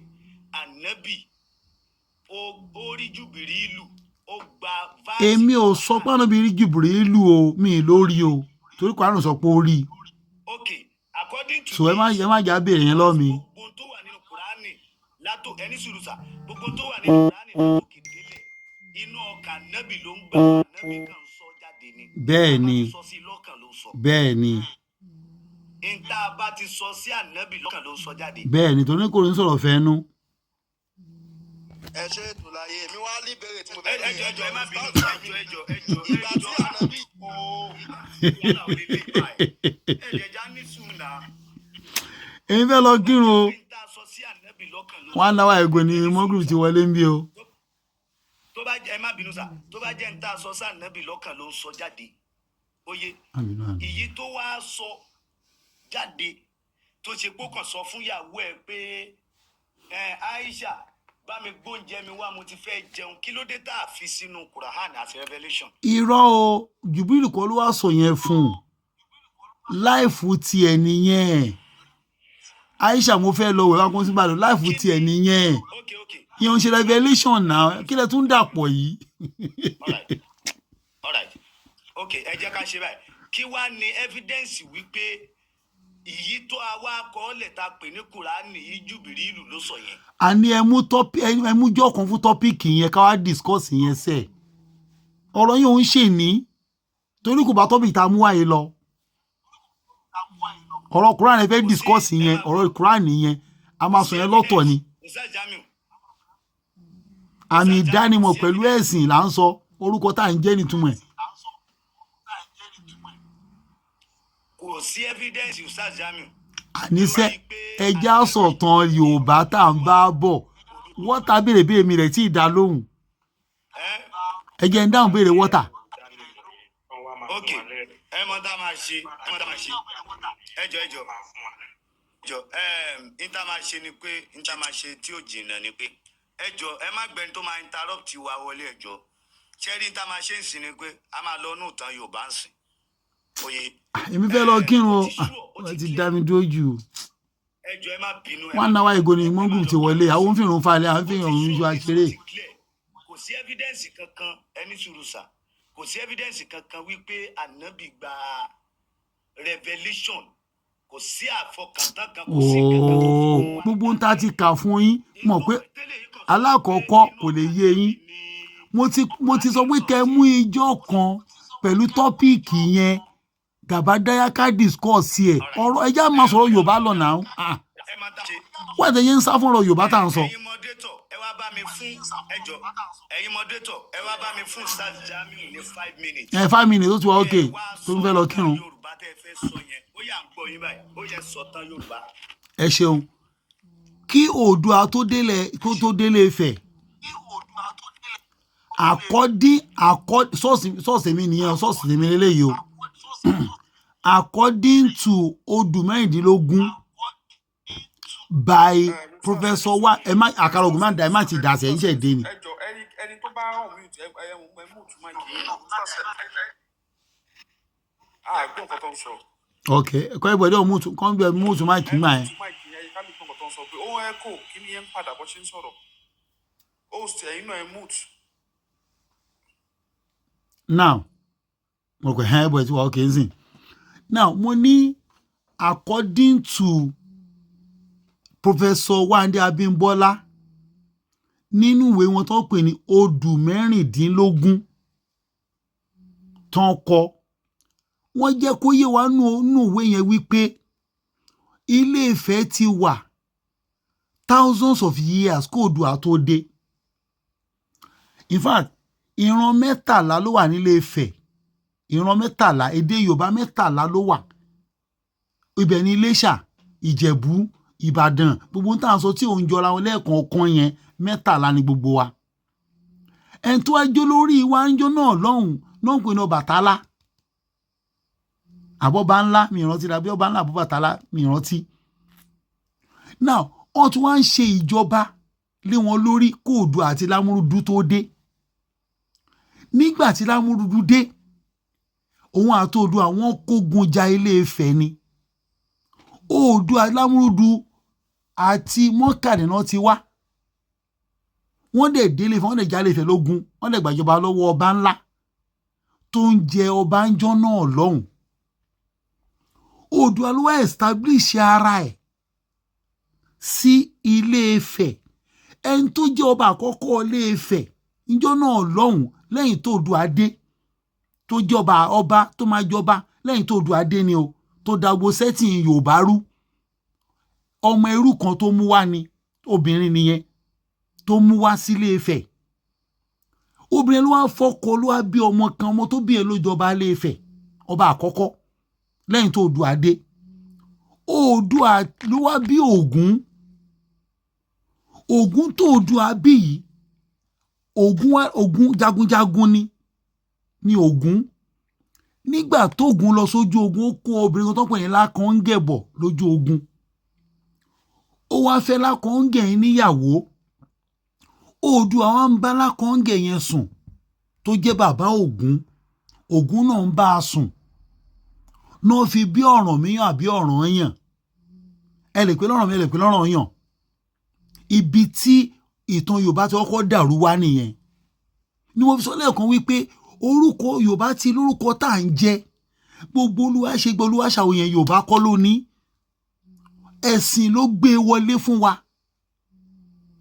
ànábì ó rí Jùbìrìlù, ó gba verse? Èmi ò sọ pé ànábì rí Jùbìrìlù o, mi ì lórí o, torí Kùránì sọ pé ó rí i. Okay, according to So ẹ má jà béèrè yẹn lọ́ọ̀ mi. Gbogbo tó wà nínú Kùránì látò, ẹni sùúrù sà, gbogbo tó wà nínú Kùránì látòkè délẹ̀, inú ọkàn ànábì ló ń gbà, ànábì kan sọ jáde ni. Bẹ́ẹ̀ ni. Tá a bá ti sọ sí lọ́kàn ló ń sọ. Bẹ́ẹ̀ ni. N tá a bá ti sọ sí ànábì lọ́kàn ló ń sọ jáde. Bẹ́ẹ̀ ni, torí kò ní sọ̀rọ̀ fẹ́nu. Ẹ ṣe ètò láyé èmi wá ní ìbéèrè tí mo ẹ fẹ́ ẹ jọ̀ọ́, ẹ jọ̀ọ́, ẹ má bínú, Ustaz ẹ jọ̀ọ́, ẹ jọ̀ọ́, ẹ jọ̀ọ́. Ìgbà Ẹ tí jọ̀ọ́. ànábì Ooo, wàhálà ò lè lè báyìí. Ẹ jẹ́ já ní sùúrù náà. Èmi fẹ́ lọ kírun o. N tá a sọ sí ànábì lọ́kàn ló ń One hour ago ni mọ́gùrù ti wọlé ń bí o. Tó bá jẹ́, ẹ má bínú sà, tó bá jẹ́ n tá a sọ sí ànábì lọ́kàn ló ń sọ jáde, óye? Àmín, àmín. Èyí tó wá sọ jáde, tó ṣe pé ó kàn sọ fún ìyàwó ẹ pé, ẹ Aisha, bá mi gbóúnjẹ mi wá, mo ti fẹ́ jẹun, kí ló dé tá a fi sínú Quran àti revelation? Irọ́ o, Jùbìrìlù kọ́ ló wá sọ yẹn fún un. Life tiẹ̀ nìyẹn. Aisha, mo fẹ́ lọ wẹ̀ wá kó sí Ìbàdàn, life tiẹ̀ nìyẹn. Okay. Ìyẹn ń ṣe revelation náà. Kí lẹ tún dàpọ̀ yìí? Alright, okay, ẹ jẹ́ ká ṣe báyìí. Kí wá ní evidence wípé ìyí tó a wá kọ́ lẹ̀ ta pè ní Kùránì yìí, Jùbìrìlù ló sọ yẹn? Àní ẹ mú ẹ mú jọ́ kan fún topic yẹn ká wá discuss yẹn sẹ̀. Ọ̀rọ̀ yìí ò ń ṣe ní torí kò bá topic tá a mú wáyé lọ. Ọ̀rọ̀ Quran ẹ fẹ́ discuss yẹn, ọ̀rọ̀ Quran yẹn, a máa sọ yẹn lọ́tọ̀ ni. Ustaz Jamiu. Àmì ìdánimọ̀ pẹ̀lú ẹ̀sìn là ń sọ, orúkọ tá à ń jẹ́ nítumọ̀ ẹ̀. Kò sí evidence, Ustaz Jamiu. Àníṣe ẹja sọ̀tàn Yorùbá tá à ń bá bọ̀. Wọ́tà béèrè béèrè mi rẹ̀ tí ì dá lóhùn. Ẹ jẹ́ ń dáhùn béèrè wọ́tà. Ok, ẹ mọ tá a máa ṣe, ẹ mọ tá a máa ṣe. Ẹ jọ, ẹ jọ, jọ, ẹ n tá a máa ṣe ni pé, n tá a máa ṣe tí ò jìnnà ni pé, ẹ jọ, ẹ má gbẹni tó máa interrupt wa wọlé, ẹ jọ. Ṣẹ́rí tá a máa ṣe ń sìn ni pé a máa lọ nù tán Yorùbá ń sìn. Oye. Èmi fẹ́ lọ kírun o. Ó ti Ah, sure, ó wọ́n ti ti clear. dá mi dúró jù. Ẹ jọ̀ọ́, ẹ má bínú. Ẹ má One hour ago ni ẹ má mọ́ngù lọ ti wọlé. kírun. Àwọn ń fìrun falẹ̀, àwọn ń Ó ti fìrun sure, yọ ó aṣeré. ti clear. Kò sí evidence kankan, ẹni sùúrù sà. Kò sí evidence kankan wípé ànábì gba revelation. Kò sí àfọkàntán kan, kò sí kankan tó fi Ooo, wá. gbogbo ń ta ti kà fún yín mọ̀ pé Tẹ́lẹ̀ yìí kàn sọ pé alákọ̀ọ́kọ́ inú kò lè yé yín. ànábì ni Mo ti sọ pé kẹ́ mú ijọ́ kan pẹ̀lú topic yẹn, gàbádáyàká discourse ẹ̀. Ọ̀rọ̀ ẹja máa sọ̀rọ̀ Yorùbá lọ náà. Ah, ẹ máa dá ṣe. wọ́n ẹ̀jẹ̀ yẹn ń sá fún ọ̀rọ̀ Yorùbá tá à ń sọ. Ẹ̀yin moderator, ẹ wá bá mi fún, ẹ jọ̀ọ́, ẹ̀yin moderator, ẹ wá bá mi fún Ustaz Jamiu ní 5 minutes. Ẹ 5 minutes, ó ti wá ókè Ẹ wá tó ń fẹ́ lọ sọ kírun. tán Yorùbá tẹ́ ẹ fẹ́ sọ yẹn, ó yà ń gbọ́ yín báyìí, ó yẹ sọ tán Yorùbá. Ẹ ṣeun. Kí Oòduà tó délẹ̀, kó tó délé Ifẹ̀, àkọ́dí àkọ́ sọ́ọ̀sì mi nìyẹn, sọ́ọ̀sì mi lélẹ́yìí o. According to odù 16 by Professor wa, ẹ má àkàrà ògùn má dà, ẹ má ti dà sẹ́yìn ṣẹ̀ dé ni. Ẹ jọ, ẹni tó bá hàn mute, ẹ mute mic yín. A gbọ́ nǹkan tó ń sọ. Ok, kọ́ ẹ gbọ́dọ̀ mute, kọ́ ẹ mute mic Ẹ gbà yẹn. Mute mic yín, ẹ ká lè gbọ́ nǹkan tó ń sọ pé ó ń echo, kí ni yẹn ń padà bọ́ ṣe ń sọ̀rọ̀. Host, ẹ̀yin náà, ẹ mute. Now mo kò hẹ́n bọ̀ tí wà ókè ń sìn. Now mo ní according to Professor Wande Abímbọ́lá nínú ìwé wọn tó pè ní odù 16 tán kọ, wọ́n jẹ́ kó yé wa nú ìwé yẹn wípé Ilé Ifẹ̀ ti wà thousands of years kó Oòduà tó dé. In fact, ìran 13 ló wà nílé Ifẹ̀, ìran 13, èdè Yorùbá 13 ló wà ibẹ̀ ní Iléṣà, Ìjẹ̀bú, Ìbàdàn, gbogbo ń tà ń sọ tí òun jọra wọn lẹ́ẹ̀kọ̀ọ̀kan yẹn, 13 ni gbogbo wa. Ẹni tó wá jó lórí wa ń jó náà lọ́hùn náà ń pè ní Ọbàtálá àbọ̀bá ńlá, mi ìrántí la bí ọba ńlá àbọ̀bàtálá, mi ìrántí. Now wọ́n tún wá ń ṣe ìjọba lé wọn lórí kóòdù àti Lámúrúdú tó dé. Nígbà tí Lámúrúdú dé, òun àti Oòduà wọ́n kógun ja Ilé Ifẹ̀ ni. Oòduà, Lámúrúdú àti Mọ́kàdínà ti wá, wọ́n dẹ̀ délé Ifẹ̀, wọ́n dẹ̀ já Ilé Ifẹ̀ lógun, wọ́n dẹ̀ gbàjọba lọ́wọ́ ọba ńlá tó ń jẹ ọba ńjọ́ náà lọ́hùn. Oòduà ló wá establish ara ẹ̀ sí Ilé Ifẹ̀. Ẹni tó jẹ́ ọba àkọ́kọ́ Ilé Ifẹ̀ níjọ́ náà lọ́hùn lẹ́yìn tó Oòduà dé, tó jẹ́ ọba tó máa jọba lẹ́yìn tó Oòduà dé ni o, tó dàgbò sẹ́tìn Yorùbá rú, ọmọ ẹrú kan tó mú wá ni, obìnrin nìyẹn tó mú wá sílé Ifẹ̀. Obìnrin ló wá fọkọ, ló wá bí ọmọ kan, ọmọ tó bí ẹ ló jọba Ilé Ifẹ̀, ọba àkọ́kọ́ lẹ́yìn tó Oòduà dé. Oòduà ló wá bí Ògún. Ògún tó Oòduà bí yìí, Ògún wá, Ògún jagunjagun ni Ògún. Nígbà tógun lọ sójú ogun, ó kó obìnrin kan tó pè ní Lákàngẹ̀ bọ̀ lójú ogun. Ó wá fẹ́ Lákàngẹ̀ yẹn níyàwó. Oòduà wá ń bá Lákàngẹ̀ yẹn sùn, tó jẹ́ bàbá Ògún. Ògún náà ń bá a sùn náà fi bí Ọ̀rànmíyàn àbí Ọ̀rànyàn, ẹ lè pè lọ́rànmíyàn, ẹ lè pè lọ́rànyàn. Ibi tí ìtàn Yorùbá ti kọ́kọ́ dàrú wá nìyẹn ni mo fi sọ lẹ́ẹ̀kan wípé orúkọ Yorùbá ti lórúkọ tá à ń jẹ́, gbogbo olúwa ṣe gbọ́ olúwa ṣàwòyàn, Yorùbá kọ́ ló ní, ẹ̀sìn ló gbé wọlé fún wa.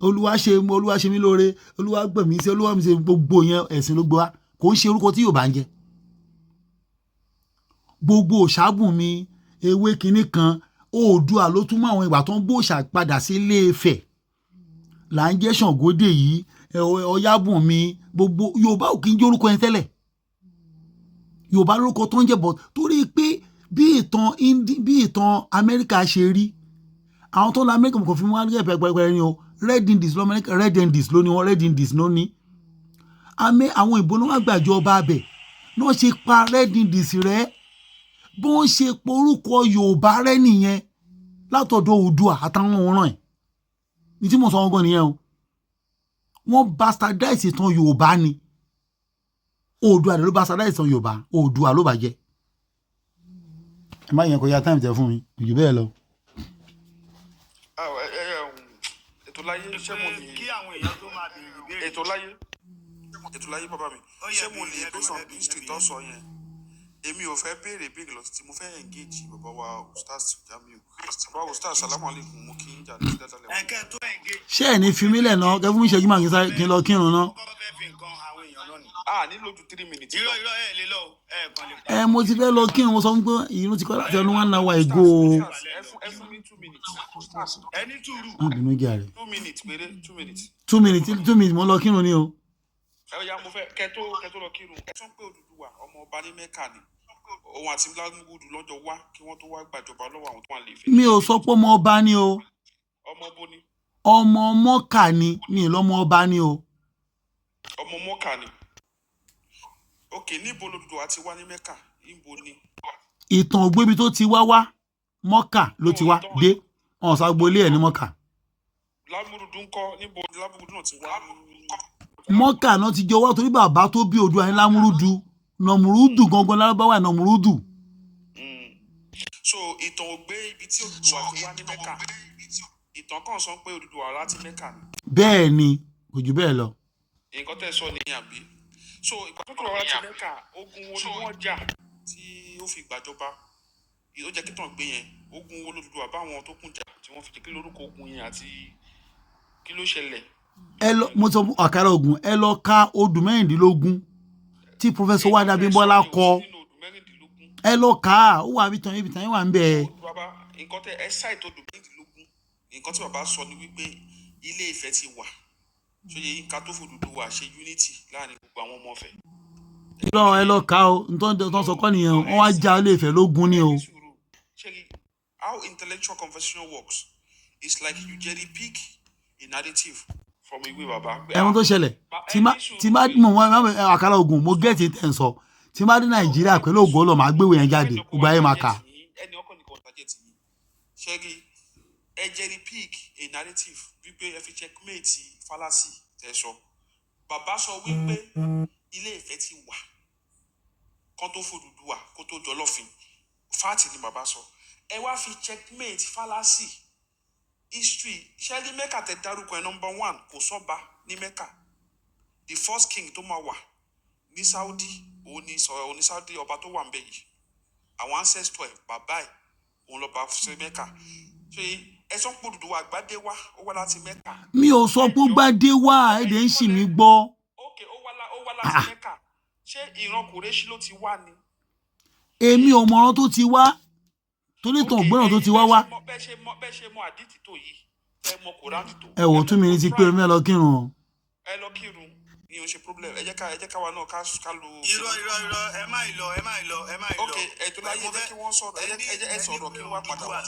Olúwa ṣe, olúwa ṣe mí lóore, olúwa gbẹ̀mí sí, olúwa mi ṣe, gbogbo yẹn ẹ̀sìn ló gbé wa, kò ń ṣe orúkọ tí Yorùbá ń jẹ́. Gbogbo òṣàbùnmi ewé kinní kan, Oòduà ló tún mọ́ àwọn ìgbà tó ń gbòòṣà padà sí Ilé Ifẹ̀ là ń jẹ́ Ṣàngódé yìí, Ọ̀yábùnmi, gbogbo Yorùbá ò kí ń jẹ́ orúkọ yẹn tẹ́lẹ̀. Yorùbá lórúkọ tó ń jẹ́ bọ̀ torí pé bí ìtàn Amẹ́ríkà ṣe rí, àwọn tó ń lọ Amẹ́ríkà kò fi wọ́n á pẹ́pẹ́pẹ́ ni o. Red Indies lọ Amẹ́ríkà, Red Indies ló ní wọn, Red Indies ló ní àmì àwọn ìbò náà wọ́n gbàjọba abẹ náà ṣe pa Red Indies rẹ́, bó ń ṣe porúkọ Yorùbá rẹ́ nìyẹn látọ̀dọ̀ Oòduà àtàwọn òǹràn ẹ̀ ní tí mo sọ wọn gan nìyẹn o. Wọ́n bastardize ìtàn Yorùbá ni. Oòduà ló bá sadá ìsàn Yorùbá, Oòduà ló bàjẹ́. Ẹ má yẹn kọjá time tẹ fún mi jù bẹ́ẹ̀ lọ. Ah, ẹ ẹ ẹ, ètò láyé, ṣé mo lè Kí àwọn èèyàn tó máa béèrè ìbéèrè. Ètò láyé, ètò láyé, bàbá mi, Ó yẹ ṣé mo béèrè, lè ẹ based on béèrè, ẹ history béèrè. tó sọ yẹn, èmi ò fẹ́ béèrè béèrè lọ títí, mo fẹ́ engage bàbá wa Ustaz Jamiu. Bàbá Ustaz, salamu alaikum, mo kí n jà ní dáadáa lẹ́wọ̀n. Ẹ kẹ́ ẹ tó engage. Ṣé ẹ̀ ní fi mí lẹ̀ náà? Kẹ́ fún mi ìṣẹ́jú máa kí n sáré kí n lọ kírun náà. Mo kọ́kọ́ fẹ́ fi nǹkan àwọn èèyàn lónìí. A nílò ju 3 minutes Irọ́ lọ. irọ́, ẹ lè lọ o, ẹ kàn lè Ẹ mo ti fẹ́ lọ kírun, mo sọ fún pé ìrun ti kọ́ láti ọdún 1 hour ago o. Ustaz, ẹ fún mi 2 minutes. Ustaz, Ẹ ní sùúrù. Má bínú jàre. 2 minutes péré, 2 minutes. 2 minutes, 2 minutes, mo lọ kírun ni o. Ẹ ya, mo fẹ́ kẹ́ tó lọ kírun. Ẹ sọ pé Odùduwà ọmọ ọba ní Mẹ́kà ni òun àti Lámúgúdù lọ́jọ́ wá kí wọ́n tó wá gbàjọba lọ́wọ́ àwọn tó wà lè fẹ́. Mi ò sọ pé ọmọ ọba ni o. Ọmọ bó ni? Ọmọ mọ́kà ni, mi ì lọ́mọ ọba ni o. Ọmọ Mọ́kà ni. Ok, níbo lOdùduwà ti wá ní Mẹ́kà? Níbo ni? Ìtàn ògbébi tó ti wá wá mọ́kà ló ti wá dé, ọ̀n ṣàgbolé ẹ̀ ní mọ́kà. Lámúrúdù ńkọ́? Níbo ni Lámúrúdù náà ti wá? Mọ́kà náà ti jọ wá, torí bàbá tó bí Oòduà ní Lámúrúdù, Nọ̀mùrúdù gangan lárúbáwá, Nọ̀mùrúdù. So ìtàn ò gbé ibi tí Odùduwà ti wá ní Mẹ́kà. Ìtàn kan sọ pé Odùduwà láti Mẹ́kà ni. Bẹ́ẹ̀ ni, kò jù bẹ́ẹ̀ lọ. Nǹkan tẹ́ sọ nìyẹn, àbí? So ìgbà tó tó wá láti Mẹ́kà, ogun wo ni wọ́n jà tí ó fi gbàjọba? Ó jẹ́ kí tàn gbé yẹn. Ogun wo lOdùduwà báwọn tó kún jà tí wọ́n fi jẹ́? Kí lórúkọ ogun yẹn àti kí ló ṣẹlẹ̀? Ẹ lọ, mo sọ fún àkàrà ogun, ẹ lọ ka odù 16 tí Professor Wádé Abímbọ́lá kọ. Nínú odù 16. Ẹ lọ kà á, ó wà ibi tàn, ibi tàn yín wà ń bẹ. Bàbá, nǹkan tẹ ẹ ṣàìtò odù 16, nǹkan tí bàbá sọ ni wípé Ilé Ifẹ̀ ti wà sóye yín ká tó fòdùdúwà ṣe unity láàrin gbogbo àwọn ọmọ Ifẹ̀. Lọ, ẹ lọ kà ó, nítorí tó ń sọ kọ́ nìyẹn o. Wọ́n wá já Ilé Ifẹ̀ lógun ni o. Ẹ ní sùúrù. Ṣé how intellectual conversation works is like you jerry pick a narrative from ìwé bàbá. Ẹ̀wọ̀n tó ṣẹlẹ̀ tí má mọ̀ wọ́n àkàrà ogun, mo gẹ̀ẹ́tì tẹ̀ ń sọ, tí má dé Nàìjíríà pẹ̀lú ògo Ọlọ́run, máa gbéwèé yẹn jáde, gbogbo ayé máa kà. Ẹni ọkọ nìkan target yín. Ṣẹ́rí, ẹ jerry pick a narrative wípé ẹ fi checkmate fallacy tẹ sọ. Bàbá sọ wípé Ilé Ifẹ̀ ti wà kán tó fòdùdúwà kó tó jọlọ́fin. Fact ni bàbá sọ. Ẹ wá fi checkmate fallacy history. Ṣẹ́rí, Mẹ́kà tẹ dárúkọ ẹ, number one, kò sọ́ba ní Mẹ́kà. The first king tó máa wà ní Saudi, òun ni sọ̀rọ̀, òun ní Saudi, ọba tó wà ń bẹ̀ yìí, àwọn ancestor ẹ̀, bàbá ẹ̀, òun lọ́ba ṣe Mẹ́kà. Ṣe ẹ sọ pé Odùduwà àgbàdé wá, ó wá láti Mẹ́kà? Mi ò sọ pé ó gbádé wá, ẹ̀dẹ̀ ń ṣì mí gbọ́. Ok, ó wá láti Mẹ́kà. Ṣé ìran Kùrẹ́ṣí ló ti wá ni? Èmi ò mọ̀ràn tó ti wá, torí tàn ògbónà tó ti wá wá. Bẹ́ẹ̀ ṣe mọ àdìtì tó yìí, ẹ mọ Kùránì tó. Ẹ wò, tún mi ní ti pé mi lọ kírun o. Ẹ lọ kírun ni o ṣe problem. Ẹ jẹ́ káwa náà ká lo. Irọ́, irọ́, irọ́, ẹ má ì lọ, ẹ má ì lọ, ẹ má ì lọ. Ok, ètò láyé, ẹ jẹ́ kí wọ́n sọ̀rọ̀. Ẹ jẹ́ ẹ sọ̀rọ̀ kí wọ́n padà wá.